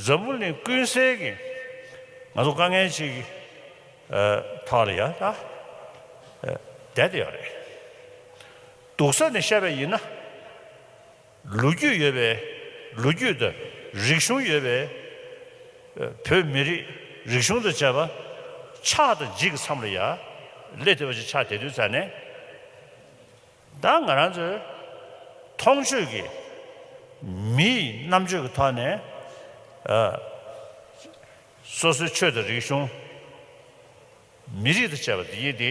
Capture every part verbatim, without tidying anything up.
འཛམ་བུ་གླིང་ཀུན་གསལ་གྱི་ང་ཚོ་དཀའ་ངལ་ཅིག་གི་ཐོག་ལ་ཡ་ད་བསྡད་དེ་ཡོད་རེད། སྡུག་ས་ནས་བཤད་པ་ཡིན་ན། ལོ་རྒྱུས་ཡོད་པའི་ལོ་རྒྱུས་དང་རིག་གཞུང་ཡོད་པའི་བོད་མི་རིགས་རིག་གཞུང་དང་བཅས་པ་ཆགས་དང་འཇིག་གི་མཚམས་ལ་ཡ་སླེབས་ཐུབ་པ་ཞིག་ཆགས་བསྡད་དུས་ཙང་ནས། ད་ང་རང་ཚོའི་མཐོང་ཆོས་ཀྱི་མིའི་རྣམ་དཔྱོད་ཀྱི་ཐོག་ནས་སོ་སོའི་ཆོས་དང་རིག་གཞུང་མི་རིགས་དང་བཅས་པ་འདི་ཡིན་ཏེ་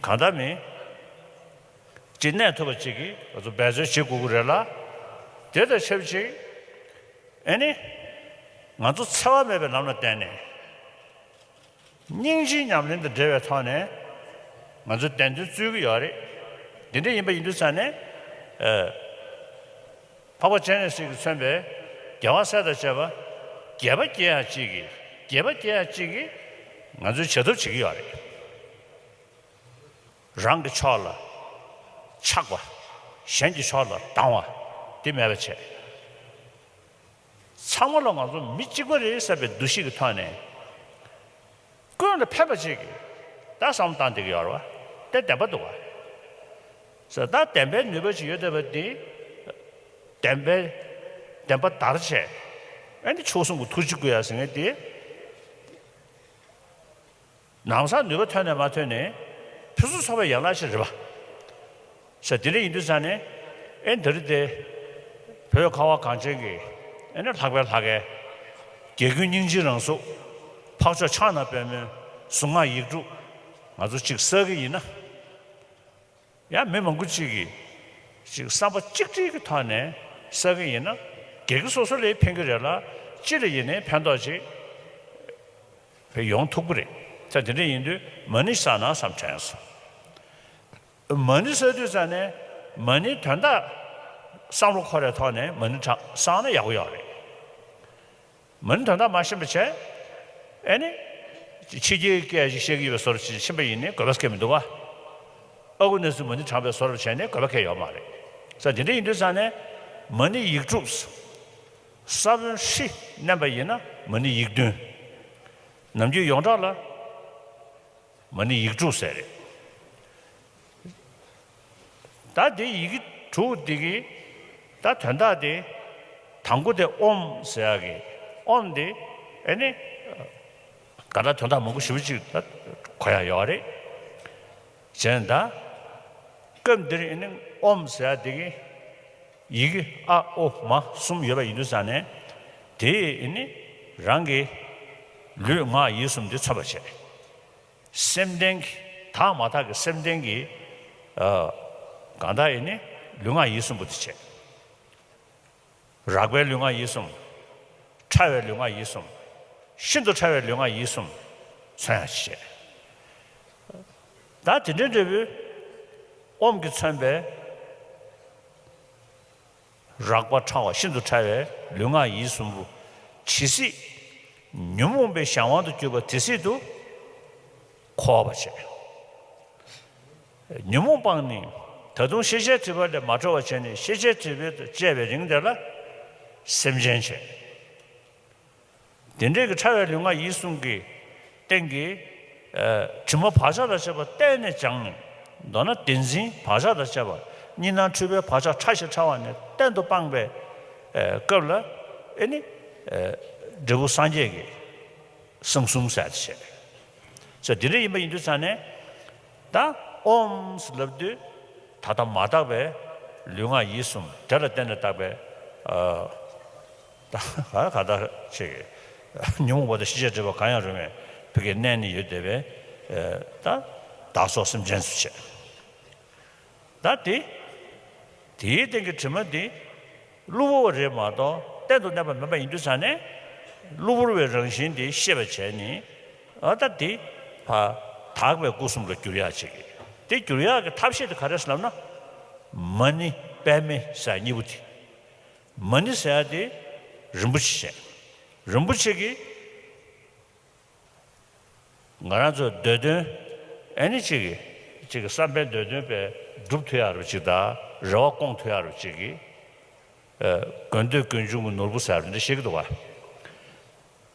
གང་ལྟར་མིན། ཅིག་གནས་ཐུབ་པ་ཅིག་གིས་ང་ཚོ་འབད་བརྩོན་བྱེད་དགོས་ཀྱི་རེད་ལ། དེ་དང་ཆབས་ཅིག་ཨེ་ནི་ང་ཚོ་འཚེ་བ་མེད་པའི་ལམ་ལ་བརྟེན་ནས་སྙིང་རྗེའི་ཉམས་ལེན་དང་འབྲེལ་བའི་ཐོག་ནས་ང་ཚོ་བདེན་དོན་རྩོད་ཀྱི་ཡོད་རེད། འདི་འདྲ་ཡིན་པ་ཡིན་དུས་ཙང་ནས་ཨེ། འཕགས་པ་སྤྱན་རས་གཟིགས་ཀྱིས་མཚོན་པའི་རྒྱལ་བ་སྲས་དང་བཅས་པ་དགྱེས་པ་སྐྱེ་ཡག་ཅིག་གིས་དགྱེས་པ་སྐྱེ་ཡག་ཅིག་གིས་ང་ཚོས་བྱ་ཐབས་བྱེད་ཀྱི་ཡོད་རེད། རང་གི་ཕྱོགས་ལ་ཆགས་པ། གཞན་གྱི་ཕྱོགས་ལ་སྡང་བ། འདི་མེད་པ་བྱས། ཚང་མ་ལ་ང་ཚོ་མི་གཅིག་པ་རེད་བསམ་པའི་འདུ་ཤེས་ཀྱི་ཐོག་ནས། ཀུན་ལ་ཕན་པ་ཅིག་གིས་ད་བསམ་བློ་བཏང་བསྡད་ཀྱི་ཡོད་རེད་བ། དེ་བདེན་པ་འདུག་བ། ཟེར་ད་བདེན་པའི་ནུས་པ་ཅིག་ཡོད་བསྡད་པ་འདི། བདེན་པའི་བདེན་པ་དར་བྱས། ཨ་ནི་མཆོག་གསུམ་གྱི་ཐུགས་རྗེ་བསྐུལ་ཡག་ཟེར་མཁན་འདི། ལམ་སང་ནུས་པ་ཐོན་ནས་མ་ཐོན་ནས་ཕུན་སུམ་ཚོགས་པའི་ཡན་ལག་ཞིག་རེད་པ། ཟེར་དེ་འདྲ་ཡིན་དུས་ཙང་ནས་ཨེ་འདི་རེད་དེ། བོད་ཁ་བ་གངས་ཅན་གྱི་ཨེ་ནི་ལྷག་པའི་ལྷ་སྐལ། རྒྱལ་ཀུན་སྙིང་རྗེའི་རང་གཟུགས། འཕགས་མཆོག་ཕྱག་ན་པདྨོའི་གཟུངས་སྔགས་ཡིག་དྲུག་ང་ཚོ་གཅིག་བསགས་ཀྱི་ཡིན་ན། ཡང་མི་མང་པོ་གཅིག་གིས་ཅིག་བསམ་པ་གཅིག་སྒྲིལ་གྱི་ཐོག་ནས་བསགས་ཀྱི་ཡིན་ན་སྒེར་གྱི་སོ་སོ་ལ་ཕན་གྱི་རེད་ལ། སྤྱི་ལ་ཡིན་ནའི་ཕན་ཐོགས་ཅིག་ཕན་ཡོང་ཐུབ་ཀྱི་རེད། ད་དེ་འདྲ་ཡིན་དུས་མ་ཎི་བསགས་ན་བསམ་དྲན་སོང་། མ་ཎི་བསགས་དུས་ཙང་ནས་མ་ཎིའི་དོན་དག་བསམ་བློ་འཁོར་བའི་ཐོག་ནས་མ་ཎི་བསགས་ན་ཡག་པོ་ཡོད་རེད། མ་ཎི་དོན་དག་མ་ཤེས་པ་བྱས། ཨེ་ནི། ཕྱི་རྒྱལ་སྐད་ཅིག་བཤད་ཀྱི་ཡོད་པའི་བཟོ་འདྲ་ཅིག་ཕྱིན་པ་ཡིན་ནའི་དགོས་པ་སྐད་མི་འདུག་ག། ཨ་ཁུ་ནས་སུ་མ་ཎི་བགྲངས་པའི་བཟོ་འདྲ་བྱས་ནས་དགོས་པ་སྐད་ཡོད་མ་རེད། ས་དེ་འདྲ་ཡིན་དུས་ཙང་ནས་མ་ཎི་ཡིག་དྲུག་ས་བོན་ཧྲི་མནན་པ་ཡིན་ན་མ་ཎི་ཡིག་བདུན། ནམ་རྒྱུན་ཡོངས་གྲགས་ལ། མ་ཎི་ཡིག་དྲུག་ཟེར་རེད། ད་དེ་ཡི་གེ་དྲུག་འདི་གི་ད་དོན་དག་དེ། དང་པོ་དེ་ཨོཾ་ཟེར་ཡག་གི་ཨོཾ་དེ་ཨེ་ནི། ག་ད་དོན་དག་མང་པོ་ཞེ་པོ་ཅིག་ད་གོ་ཡག་ཡོད་རེད། བྱས་ད། སྐབས་འདིར་ཨེ་ནི་ཨོཾ་ཟེར་ཡག་དེ་གི་ཡི་གེ་ཨ་ཨོ་མ་གསུམ་ཡོད་པ་ཡིན་དུས་ཙང་ནས། དེ་ཨེ་ནི་རང་གི་ལུས་ངག་ཡིད་གསུམ་དེ་མཚོན་པར་བྱེད། སེམས་ལྡན་གྱི་དག་མ་དག་གི་སེམས་ལྡན་གྱི། ཨ། གང་ལྟར་ཡིན་ནི་ལུས་ངག་ཡིད་གསུམ་པོ་དེ་བྱས། རགས་པའི་ལུས་ངག་ཡིད་གསུམ། ཕྲ་བའི་ལུས་ངག་ཡིད་གསུམ། ཤིན་ཏུ་ཕྲ་བའི་ལུས་ངག་ཡིད་གསུམ། མཚོན་ཡག་བྱས། ད་དེ་འདྲའི་འབྲས་བུ། ཨོཾ་གྱིས་མཚོན་པའི། རགས་པ་ཕྲ་བ་ཤིན་ཏུ་ཕྲ་བའི་ལུས་ངག་ཡིད་གསུམ་པོ། ཇི་སྲིད་ཉོན་མོངས་པའི་གཞན་དབང་དུ་གྱུར་པ་དེ་སྲིད་དུ་འཁོར་བར་བྱེད། ཉོན་མོངས་སྤངས་ནས་ད་དུང་ཤེས་བྱའི་སྒྲིབ་པ་ལས་མ་གྲོལ་བར་བྱས་ནས་ཤེས་བྱའི་སྒྲིབ་པ་དང་བཅས་པའི་རིང་དེ་ལ་སེམས་ཅན་བྱེད། དེ་འདྲའི་གི་ཕྲ་བའི་ལུས་ངག་ཡིད་གསུམ་གྱི་སྟེང་གི། ཨ། དྲི་མ་བག་ཆགས་དང་བཅས་པ་གཏན་ནས་སྦྱངས་ནས། མདོར་ན་བདེན་འཛིན་བག་ཆགས་དང་བཅས་པ་གཉིས་སྣང་འཁྲུལ་པའི་བག་ཆགས་ཕྲ་ཞིང་ཕྲ་བ་ནས་གཏན་དུ་སྤངས་པའི། ཨ། སྐབས་ལ་ཨེ་ནི། ཨ། འབྲས་བུ་སངས་རྒྱས་ཀྱི་གསང་གསུམ་ཟེར་ཡག་དེ་བྱས། ཟེར་དེ་འདྲ་ཡིན་པ་ཡིན་དུས་ཙང་ནས། ད་ཨོཾ་ཟེར་ལབ་དུས་ད་ལྟ་མ་དག་པའི་ལུས་ངག་ཡིད་གསུམ་དེ་ལ་བརྟེན་ནས་བཏགས་པའི། ཨ། ད་ག་ག་ད་ཅིག་ཉོན་མོངས་པ་དང་ཤེས་བྱའི་སྒྲིབ་པ་གང་ཡང་རུང་བའི་བུ་གའི་གནས་ནི་ཡོད་བསྡད་པའི། ཨ། ད་བདག་སོགས་སེམས་ཅན་སུ་བྱེད། ད་དེ། དེའི་སྟེང་གི་དྲི་མ་དེ། གློ་བུར་བ་རེད་མ་གཏོགས་གཏན་དུ་གནས་པ་མིན་པ་ཡིན་དུས་ཙང་ནས། གློ་བུར་བའི་རང་བཞིན་དེ་ཤེས་པར་བྱས་ནས། ཨ། ད་དེ་ཕར་དག་པའི་སྐུ་གསུམ་ལ་བསྒྱུར་ཡག་ཅིག་དེ་བསྒྱུར་ཡག་གི་ཐབས་ཤེས་དེ་ག་རེ་ཟེར་ལབ་ན། མ་ཎི་པདྨེ་ཟེར་གཉིས་པོ་དེ། མ་ཎི་ཟེར་ཡག་དེ་རིན་པོ་ཆེ་བྱས། རིན་པོ་ཆེ་གི། ང་རང་ཚོ་འདོད་དོན་ཨེ་ནི་ཅིག་གི་ཅིག་གི་བསམ་པའི་འདོད་དོན་པའི་སྒྲུབ་ཐུབ་ཡག་རུ་ཅིག་དང་རེ་བ་སྐོང་ཐུབ་ཡག་རུ་ཅིག་གི། ཨ། དགོས་འདོད་ཀུན་འབྱུང་གི་ནོར་བུ་ཟེར་བ་འདི་བཤད་ཀྱི་འདུག་བ།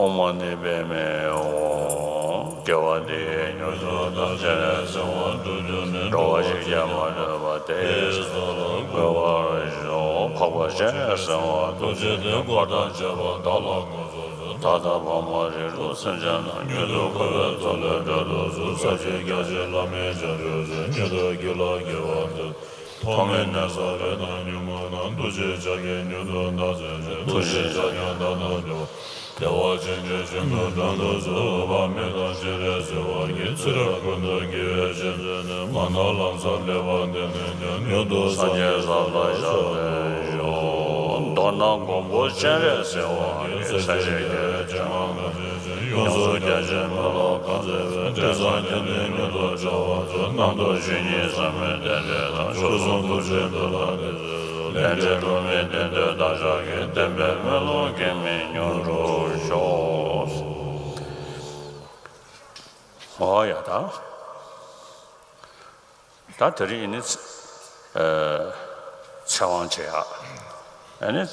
ཨོཾ་མ་ཎི་པདྨེ་ཧཱུྃ། དགེ་བ་འདི་ཡིས་མྱུར་དུ་བདག་སྤྱན་རས་གཟིགས་དབང་སྒྲུབ་གྱུར་ནས། འགྲོ་བ་ཞིག་ཀྱང་མ་ལུས་པ། དེ་ཡི་ས་ལ་འགོད་པར་ཤོག། འཕགས་པ་སྤྱན་རས་གཟིགས་དབང་ཐུགས་རྗེ་ལྡན། འཁོར་དང་བཅས་པ་བདག་ལ་དངོས་སུ་གསོལ། ད་ལྟ་བར་མ་རིགས་དྲུག་སེམས་ཅན་རྣམས། མྱུར་དུ་འཁོར་བའི་མཚོ་ལས་སྒྲོལ་དུ་གསོལ། ས་བཅུའི་རྒྱལ་ཆེན་བླ་མེད་བྱང་ཆུབ་སེམས། མྱུར་དུ་སྐྱེ་ལ་སྐྱེ་བ་འདིར། ཐོག་མེད་ནས་བསགས་པའི་ནམ་རྒྱུན་མ་ལ། ཐུགས་རྗེའི་ཕྱག་གིས་མྱུར་དུ་བདག་སེམས་ཤིང་། ཐུགས་རྗེའི་ཕྱག་རྒྱ་བདག་ལ་སྤྲོད་པ། བདེ་བ་ཅན་གྱི་སྤྱོད་མི་དགྲ་འདུལ་སོགས། འཕགས་མ་དང་སྤྱན་རས་གཟིགས་དབང་གི། ཚེ་རབས་ཀུན་ཏུ་དགེ་བའི་བཤེས་སྤྱན་ནི། མ་ནོར་ལམ་ཟབ་ལེགས་པ་འདི་ནས་ཀྱང་། མྱུར་དུ་སངས་རྒྱས་ས་ལ་ཞབས་ཏོག་ཞུ། མདོར་ན་མགོན་པོ་སྤྱན་རས་གཟིགས་དབང་གིས། སེམས་ཅན་དགེ་བའི་བྱ་བ་ལ་ཡོངས་སུ་རྒྱ་ཆེན་མི་ལ་གང་མཛད་པའི། དེང་སང་ཁྱེད་ནི་མྱུར་དུ་བྱ་བ་མཛོད། རྣམ་རྟོག་ཇི་སྙེད་བསམ་མེད་བདེ་འབྲས་དང་། སྐུ་གསུང་ཐུགས་རྗེའི་མཐུ་ལ་བརྟེན་ཚེ། ལས་འབྲས་འགྲོ་མིའི་བདེ་འདོད་བདག་ཅག་གི། བདེན་པའི་སྨོན་ལམ་གེགས་མེད་མྱུར་འགྲུབ་ཤོག། ཨོ་ཡ་ད། ད་དེ་རིང་ཨེ་ནི་ཚེ་དབང་བྱེད་ཡག་ཨེ་ནི།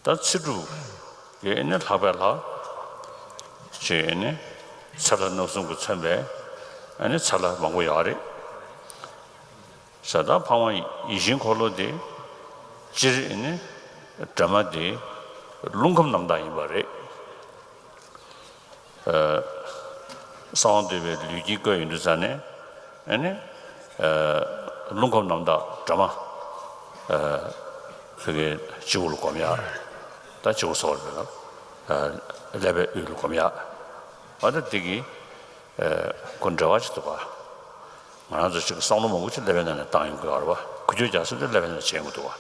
ད་ཚེ་སྒྲུབ་ཀྱི་ཨེ་ནི་ལྷག་པའི་ལྷ་ཅིག་ཨེ་ནི་ཚེ་ལྷ་རྣམ་གསུམ་གྱིས་མཚོན་པའི་ ཨ་ནི་ཚ་ལ་མང་པོ་ཡོད་རེད། ཤ་སྟག་འཕགས་མ་ཡིད་བཞིན་འཁོར་ལོ་དེ་སྤྱིར་ཨ་ནི་སྒྲོལ་མ་དེ་རླུང་ཁམས་རྣམ་དག་ཡིན་པ་རེད། ཨ། གསང་བ་འདུས་པའི་ལུས་དཀྱིལ་བཀོད་ཡོང་དུས་ཙ་ནས་ཨ་ནི་ཨ་རླུང་ཁམས་རྣམ་དག་སྒྲོལ་མ་ཨ་ཕ་གིའི་སྤྱི་བོ་ལ་སྒོམ་ཡག་ད་སྤྱི་བོ་སོགས་ལ་ཨ་ཀླད་པའི་དབུས་ལ་སྒོམ་ཡག་འོ་ད་དེ་གི་ཨ་ཁོ་འབྲེལ་བ་ཅིག་འདུག་ག་ང་རང་ཚོ་ཅིག་བསམ་བློ་མང་པོ་ཅིག་ཀླད་པའི་ནང་ནས་བཏང་ཡོང་གི་ཡོད་རེད་བ། འགུལ་སྐྱོད་རྒྱག་ས་དེ་ཀླད་པའི་ནང་བྱེད་ཡོང་གི་འདུག་བ།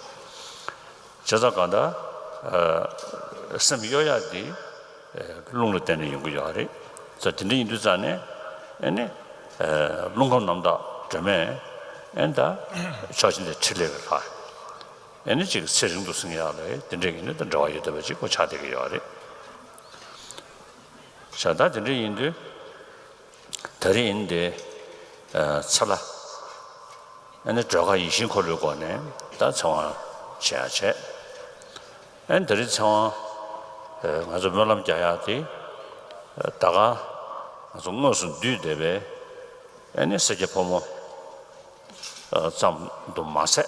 བྱས་ཙང་གང་ལྟར་ཨ་སེམས་གཡོ་ཡག་དེ་ཨ་རླུང་ལ་བརྟེན་ནས་ཡོང་གི་ཡོད་རེད། ཙང་དེ་འདྲ་ཡིན་དུས་ཙང་ནས་ཨ་ནི་ཨ་རླུང་ཁམས་རྣམ་དག་སྒྲོལ་མས་ཨ་ནི་ད་ཕྱོགས་བཞི་འདིར་ཕྲིན་ལས་ཀྱི་ལྷ་ཨ་ནི་ཅིག་ཚེ་རིང་དུ་བསྲིང་ཡག་ལ་དེ་འདྲ་ཡིན་ན་ད་འབྲེལ་བ་ཡོད་བསྡད་པ་ཅིག་ཁོ་ཆགས་བསྡད་ཀྱི་ཡོད་རེད། བྱས་ཙང་དེ་འདྲ་ཡིན་དུས། ད་རེས་ཡིན་ཏེ། ཨ་ཚེ་ལྷ། ཨ་ནི་སྒྲོལ་དཀར་ཡིད་བཞིན་འཁོར་ལོའི་སྒོ་ནས་ད་ཚེ་དབང་བྱེད་ཡག་བྱས། ཨ་ནི་ད་རེས་ཚེ་དབང་། ཨ་ང་ཚོ་སྨོན་ལམ་རྒྱག་ཡག་དེ། ཨ་ད་ག་ང་ཚོ་དངོས་སུ་འདུས་བསྡད་པའི་ཨ་ནི་སེར་སྐྱ་ཕོ་མོ་ཨ་ཙམ་དུ་མ་ཟད།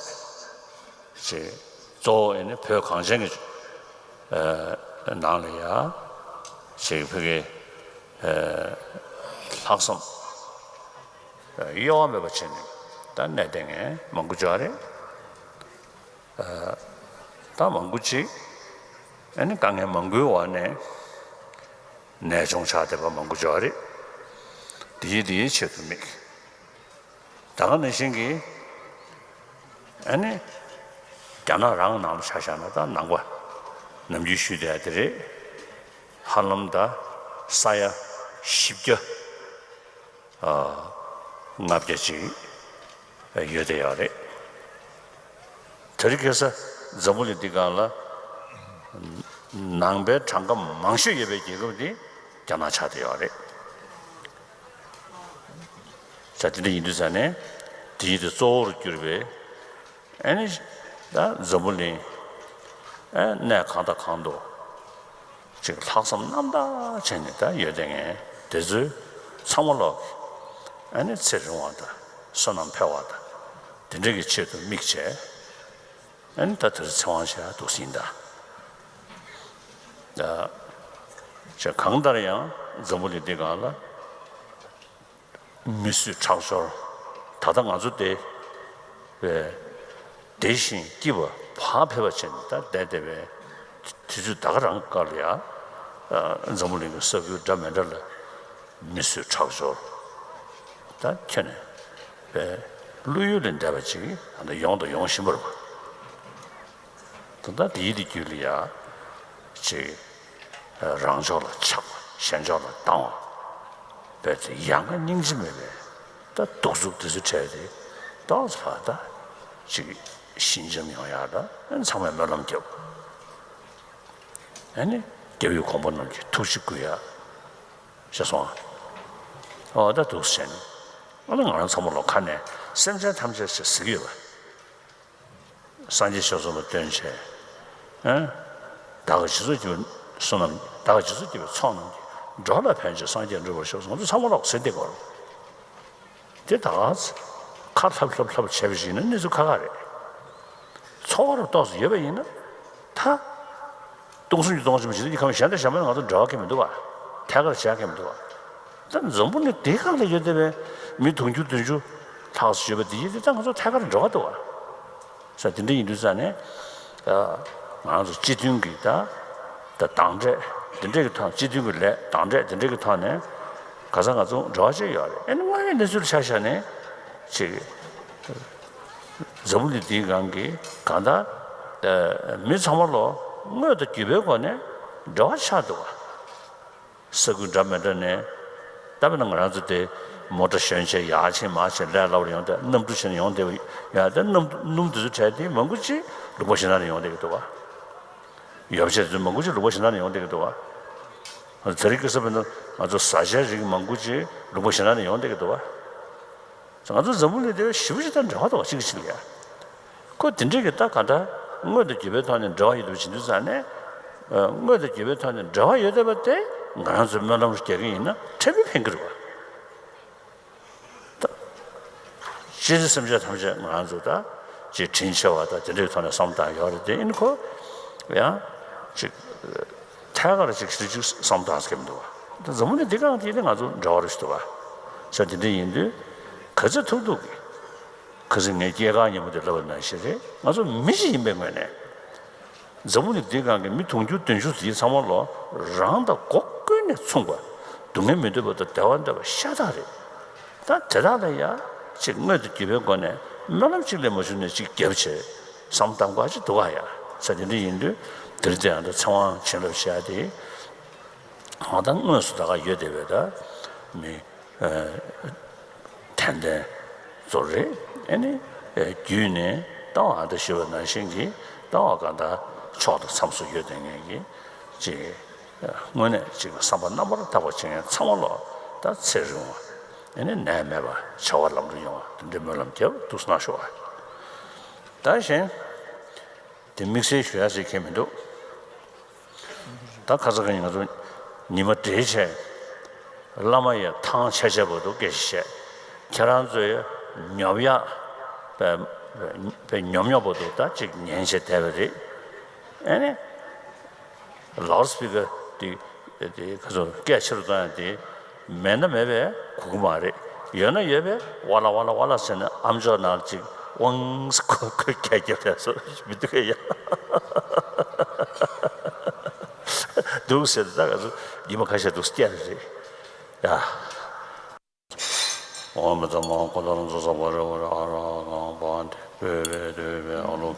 ཅེས་གཙོ་བོ་ཨ་ནི་བོད་གངས་ཅན་གྱི་ཨ་ནང་ལ་ཡ་ཅེས་བོད་ཀྱི་ཨ་ལྷག་བསམ་ཨ་གཡོ་བ་མེད་པ་བྱས་ནས་ད་གནས་བསྡད་མཁན་མང་པོ་ཅིག་ཡོད་རེད། ཨ་ད་མང་པོ་ཅིག་ཨ་ནི་དཀའ་ངལ་མང་པོའི་འོག་ནས་ནད་བྱུང་ཆགས་བསྡད་པ་མང་པོ་ཅིག་ཡོད་རེད། དེའི་དེའི་ཆེད་དུ་དམིགས། ད་ག་ནང་བཞིན་གྱི་ཨ་ནི་རྒྱ་ནག་རང་ནང་ལ་ཆ་བཞག་ན་ད་ནང་པ་ནམ་རྒྱུན་ཞུས་བསྡད་དེ་རེད། ཧ་ལམ་ད་ས་ཡ་བཞི་བརྒྱ་ཨ་ལྔ་བརྒྱ་ཅིག་ཡོད་བསྡད་ཡོད་རེད། དེ་རིང་ཁ་སང་འཛམ་བུ་གླིང་འདི་སྒང་ལ་ནང་པའི་གྲངས་ཀ་མང་ཤོས་ཡོད་པའི་རྒྱལ་ཁབ་འདི་རྒྱ་ནག་ཆགས་བསྡད་ཡོད་རེད། ས་དེ་འདྲ་ཡིན་དུས་ཙང་ནས་དེའི་དེ་གཙོ་བོར་གྱུར་པའི་ཨ་ནི་ད་འཛམ་བུ་གླིང་ཨ་གནས་གང་དང་གང་དུ་ཅིག་ལྷག་བསམ་རྣམ་དག་བྱས་ནས་ད་ཡོད་བསྡད་མཁན་དེ་ཚོའི་ཚང་མ་ལོག་ཨ་ནི་ཚེ་རིང་བ་དང་བསོད་ནམས་འཕེལ་བ་དང་དེ་འདྲ་གི་ཆེད་དུ་དམིགས་བྱས། ཨ་ནི་ད་དེར་ཚེ་དབང་བྱས་འདུག་ཟིན་ད། ཅེས་གང་ལྟར་ཡང་འཛམ་བུ་གླིང་འདི་སྒང་ལ་མི་གསོད་ཁྲག་སྦྱོར། ད་ལྟ་ང་ཚོ་བསྡད་པའི་བདེ་ཞིང་སྐྱིད་པ་བག་ཕེབས་པ་བྱས་ནས་ད་བསྡད་བསྡད་པའི་དུས་ཚོད་ད་ག་རང་སྐབས་ལ་ཡང་འཛམ་བུ་གླིང་གི་ས་ཁུལ་འདྲ་མི་འདྲ་ལ་མི་གསོད་ཁྲག་སྦྱོར་ད་ཁྱོན་ནས་བློ་ཡུལ་ལས་འདས་པ་ཅིག་ཡོང་དང་ཡོང་བཞིན་པ་རེད་པ། ད་ལྟ་དེའི་དེ་རྒྱུད་ལ་ཡ་ཅིག་རང་ཕྱོགས་ལ་ཆགས་པ་གཞན་ཕྱོགས་ལ་སྡང་བ་བས་ཚེ་ཡ་ང་སྙིང་རྗེ་མེད་པའི་ད་གདུག་རྩུབ་དེ་ཚོ་བྲལ་ཏེ་ཏོག་ཙམ་ཕར་ད་ཅིག་ཞི་འཇམ་ཡོང་ཡ་ད་ཚང་མས་སྨོན་ལམ་རྒྱབ། ཨ་ནི་རྒྱལ་བའི་གོང་མ་རྣམས་ཀྱི་ཐུགས་རྗེ་བསྐུལ་ཡ། ཤེས་སོང་ཨ། ཨོ་ད་འདུག་སེ་བྱས་ནས་ཨ་ནི་ང་རང་ཚང་མ་ལོག་ཁ་ནས་སེམས་ཅན་ཐམས་ཅད་ཟེར་ཟེར་གྱི་ཡོད་པ། སངས་རྒྱས་ཆོས་གསུམ་ལ་བརྟེན་བྱས། ཨ། བདག་གིས་སྤྱི་གཙུག་གི་བསོད་ནམས་བདག་གིས་སྤྱི་གཙུག་གི་ཚོགས་རྣམས་ཀྱིས། འགྲོ་ལ་ཕན་ཕྱིར་སངས་རྒྱས་འགྲུབ་པར་ཤོག་ང་ཚོ་ཚང་མ་ལོག་ཟེར་བསྡད་དགོས་རེད། དེ་ད་ག་ཁ་ལྷབ་ལྷབ་ལྷབ་བྱས་པ་ཞིག་ཡིན་ན་གནས་ཚུལ་ཁག་ཁག་རེད། ཚོར་བ་རུ་ཏོག་ཙམ་ཡོད་པ་ཡིན་ན་ད། སྟོང་གསུམ་གྱི་སྟོང་གསུམ་ཞིག་ནི་ཁམས་གཞན་དང་གཞན་མ་ང་ཚོ་འབྲེལ་བ་གང་ཡང་མི་འདུག་བ། ཐད་ཀར་བྱེད་ཡག་གང་ཡང་མི་འདུག་བ། ད་འཛམ་བུ་གླིང་འདིའི་སྒང་ལ་ཡོད་བསྡད་པའི་མི་དུང་ཕྱུར་བདུན་ཅུ་ལྷག་ཙམ་ཡོད་པ་འདི་ཡིན་དུས་ད་ང་ཚོ་ཐད་ཀར་འབྲེལ་བ་འདུག་བ། ས་དེ་འདྲ་ཡིན་དུས་ཙང་ནས་ང་ཚོ་སྤྱི་མཐུན་གྱི་ད་ད་དང་འབྲེལ་འདི་འདྲས་ཀྱི་ཐོག་སྤྱི་མཐུན་གྱི་ལས་དང་འབྲེལ་འདི་འདྲས་ཀྱི་ཐོག་ནས་ག་ས་ང་ཚོ་འབྲེལ་བ་བྱས་ཡོད་རེད། ཨེ་ནི་དངོས་ཡོད་གནས་ཚུལ་ཆ་བཞག་ནས་ཅིག་འཛམ་བུ་གླིང་འདིའི་སྒང་གི་གང་ལྟར་མི་ཚང་མ་ལོ་དངོས་དང་བརྒྱུད་པའི་སྒོ་ནས་འབྲེལ་བ་ཆགས་འདུག་བ། ས་ཁུལ་འདྲ་མི་འདྲ་ནས་ད་དཔེར་ན་ང་རང་ཚོ་དེ་མོ་ཊ་ཞོན་བྱས་ཡར་ཕྱིན་མར་ཕྱིན་ལས་སླ་བོར་ཡོང་དུས་གནམ་གྲུ་བྱས་ནས་ཡོང་བསྡད་པ་ཡང་དེ་གནམ་གྲུ་སྣུམ་དེ་ཚོ་བྲལ་ཏེ་མང་པོ་ཅིག་ལུང་པ་གཞན་དག་ནས་ཡོང་བསྡད་ཀྱི་འདུག་བ། ཡོ་བྱད་དེ་ཚོ་མང་པོ་ཅིག་ལུང་པ་གཞན་དག་ནས་ཡོང་བསྡད་ཀྱི་འདུག་བ། དེ་རིང་ཁ་སང་དཔེར་ན་ང་ཚོ་བཟའ་བཅའི་རིགས་མང་པོ་ཅིག་ལུང་པ་གཞན་དག་ནས་ཡོང་བསྡད་ཀྱི་འདུག་བ། ང་ཚོ་འཛམ་བུ་གླིང་འདི་ཞེ་པོ་ཅིག་དང་འབྲེལ་བ་འདུག་བ། གཅིག་གིས་གཅིག་ལ་ཡ། ཁོ་དེ་འདྲས་ཀྱི་ད་ག་འདྲ་དངོས་དང་བརྒྱུད་པའི་ཐོག་ནས་འབྲེལ་བ་ཡོད་དུ་ཕྱིན་དུས་ཙང་ནས། ཨ། དངོས་དང་བརྒྱུད་པའི་ཐོག་ནས་འབྲེལ་བ་ཡོད་བསྡད་པ་དེ་ང་རང་ཚོས་སྨོན་ལམ་རྒྱག་གི་ཡིན་ན་ཕྲན་བུ་ཕན་གྱི་རེད་བ། སྤྱིར་སེམས་ཅན་ཐམས་ཅད་ང་ཚོ་ད་ཅིག་དྲིན་ཆེ་བ་དང་དེ་འདྲའི་ཐོག་ནས་བསམ་བཏང་ཡོད་རེད་དེ། ཨིན་ཁོ་ཡང་ཅིག་ཐད་ཀར་ཅིག་ཞིག་ཅིག་བསམ་བཏང་ཟེར་གྱི་མི་འདུག་བ། ད་འཛམ་བུ་གླིང་འདི་སྒང་དེ་ནི་ང་ཚོ་འབྲེལ་བ་རེ་ཞིག་འདུག་བ། ས་དེ་འདྲ་ཡིན་དུས་ག་ཚོད་ཐུབ་ཐུབ་ཀྱིས། ཁ་སང་ངས་སྐྱེས་སྐར་ཉིན་མོ་དེ་ལབ་པ་ནང་བཞིན་རེད། ང་ཚོ་མི་ཞིག་ཡིན་པའི་ངོས་ནས། འཛམ་བུ་གླིང་འདིའི་སྒང་གི་མི་དུང་ཕྱུར་བདུན་ཅུ་དེའི་ཚང་མ་ལོ་རང་དང་སྒོ་ཀུན་ནས་མཚུངས་པ། སྡུག་བསྔལ་མི་འདོད་པ་དང་བདེ་བ་འདོད་པ་ཤ་སྟག་རེད། ད་དེ་དག་ལ་ཡ་ཅིག་དངོས་དང་བརྒྱུད་པའི་སྒོ་ནས་སྨོན་ལམ་གཅིག་ལས་མ་བྱུང་ནས་གཅིག་བརྒྱབ་བྱས་བསམ་གཏམ་ག་ཅིག་འདུག་ག་ཡ། ས་དེ་འདྲ་ཡིན་དུས་དེ་རིང་དེ་ཡང་ད་ཚེ་དབང་བྱིན་རླབས་བྱས་ཏེ། ང་ད་དངོས་སུ་ད་ག་ཡོད་བསྡད་པའི་ད་མི། ཨ། ཏན་ཏན་ཚོ་རེད། ཨ་ནི་ཨ་བརྒྱུད་ནས་ལྟ་བ་ཨ་ད་ཞུས་པ་ནང་བཞིན་གྱི་ལྟ་བ་གང་དག་ཕྱོགས་དང་མཚམས་སུ་ཡོད་བསྡད་མཁན་གྱི་ཅིག་དངོས་གནས་ཅིག་བསམ་པ་རྣམ་པར་དག་པ་བྱེད་མཁན་ཚང་མ་ལ་ད་ཚེ་རིང་བ། ཨ་ནི་ནད་མེད་པ། བྱ་བ་ལམ་འགྲོ་ཡོང་བ་དེ་འདྲའི་སྨོན་ལམ་རྒྱབ་འདུག་གནང་ཤོག་ཨ། ད་གཞན་དེ་དམིགས་བསལ་ཞུ་ཡ་ཞིག་གང་ཡང་མི་འདུག་ད་ཁ་ས་ཁ་ཉིན་ང་ཚོ་ཉི་མ་བགྲེས་བྱས། བླ་མ་ཡི་ཐང་ཆད་ཆད་བར་དུ་སྐད་ཆ་བཤད། ཁྱེད་རང་ཚོའི་ཉོབ་ཡག་པའི་པའི་ཉོབ་ཉོབ་བར་དུ་ད་ཅིག་ཉན་བྱས་བསྡད་པ་རེད། ཨ་ནི་ལའུ་སི་པི་ཀར་དེ་དེ་ཁ་ཚོ་སྐད་ཆེ་རུ་གཏོང་ཡ་དེ། མེད་ན་མེད་པས་གོ་གི་མ་རེད། ཡོད་ན་ཡོད་པས་ཝ་ལ་ཝ་ལ་ཝ་ལ་ཟེར་ནས་ཨམ་ཅོག་ནང་ཅིག་དབང་ཁོ་ཁོས་སྐད་རྒྱབ་ཡ་སོ་མི་འདུག་གས་ཡ། འདུག་ཟེར་ད་ག་ཚོད་ཉི་མ་ཁ་ཤས་འདུག་སྐྱེ་རེ་རེད་ཡ། ཨོཾ་ཙམ་མ་ཀོ་ཏ་ར་ཛོ་ས་པ་ར་བ་ར་ཨ་ར་གང་པ་ཏི་པེ་རེ་ཏེ་པེ་ཨ་ལོ།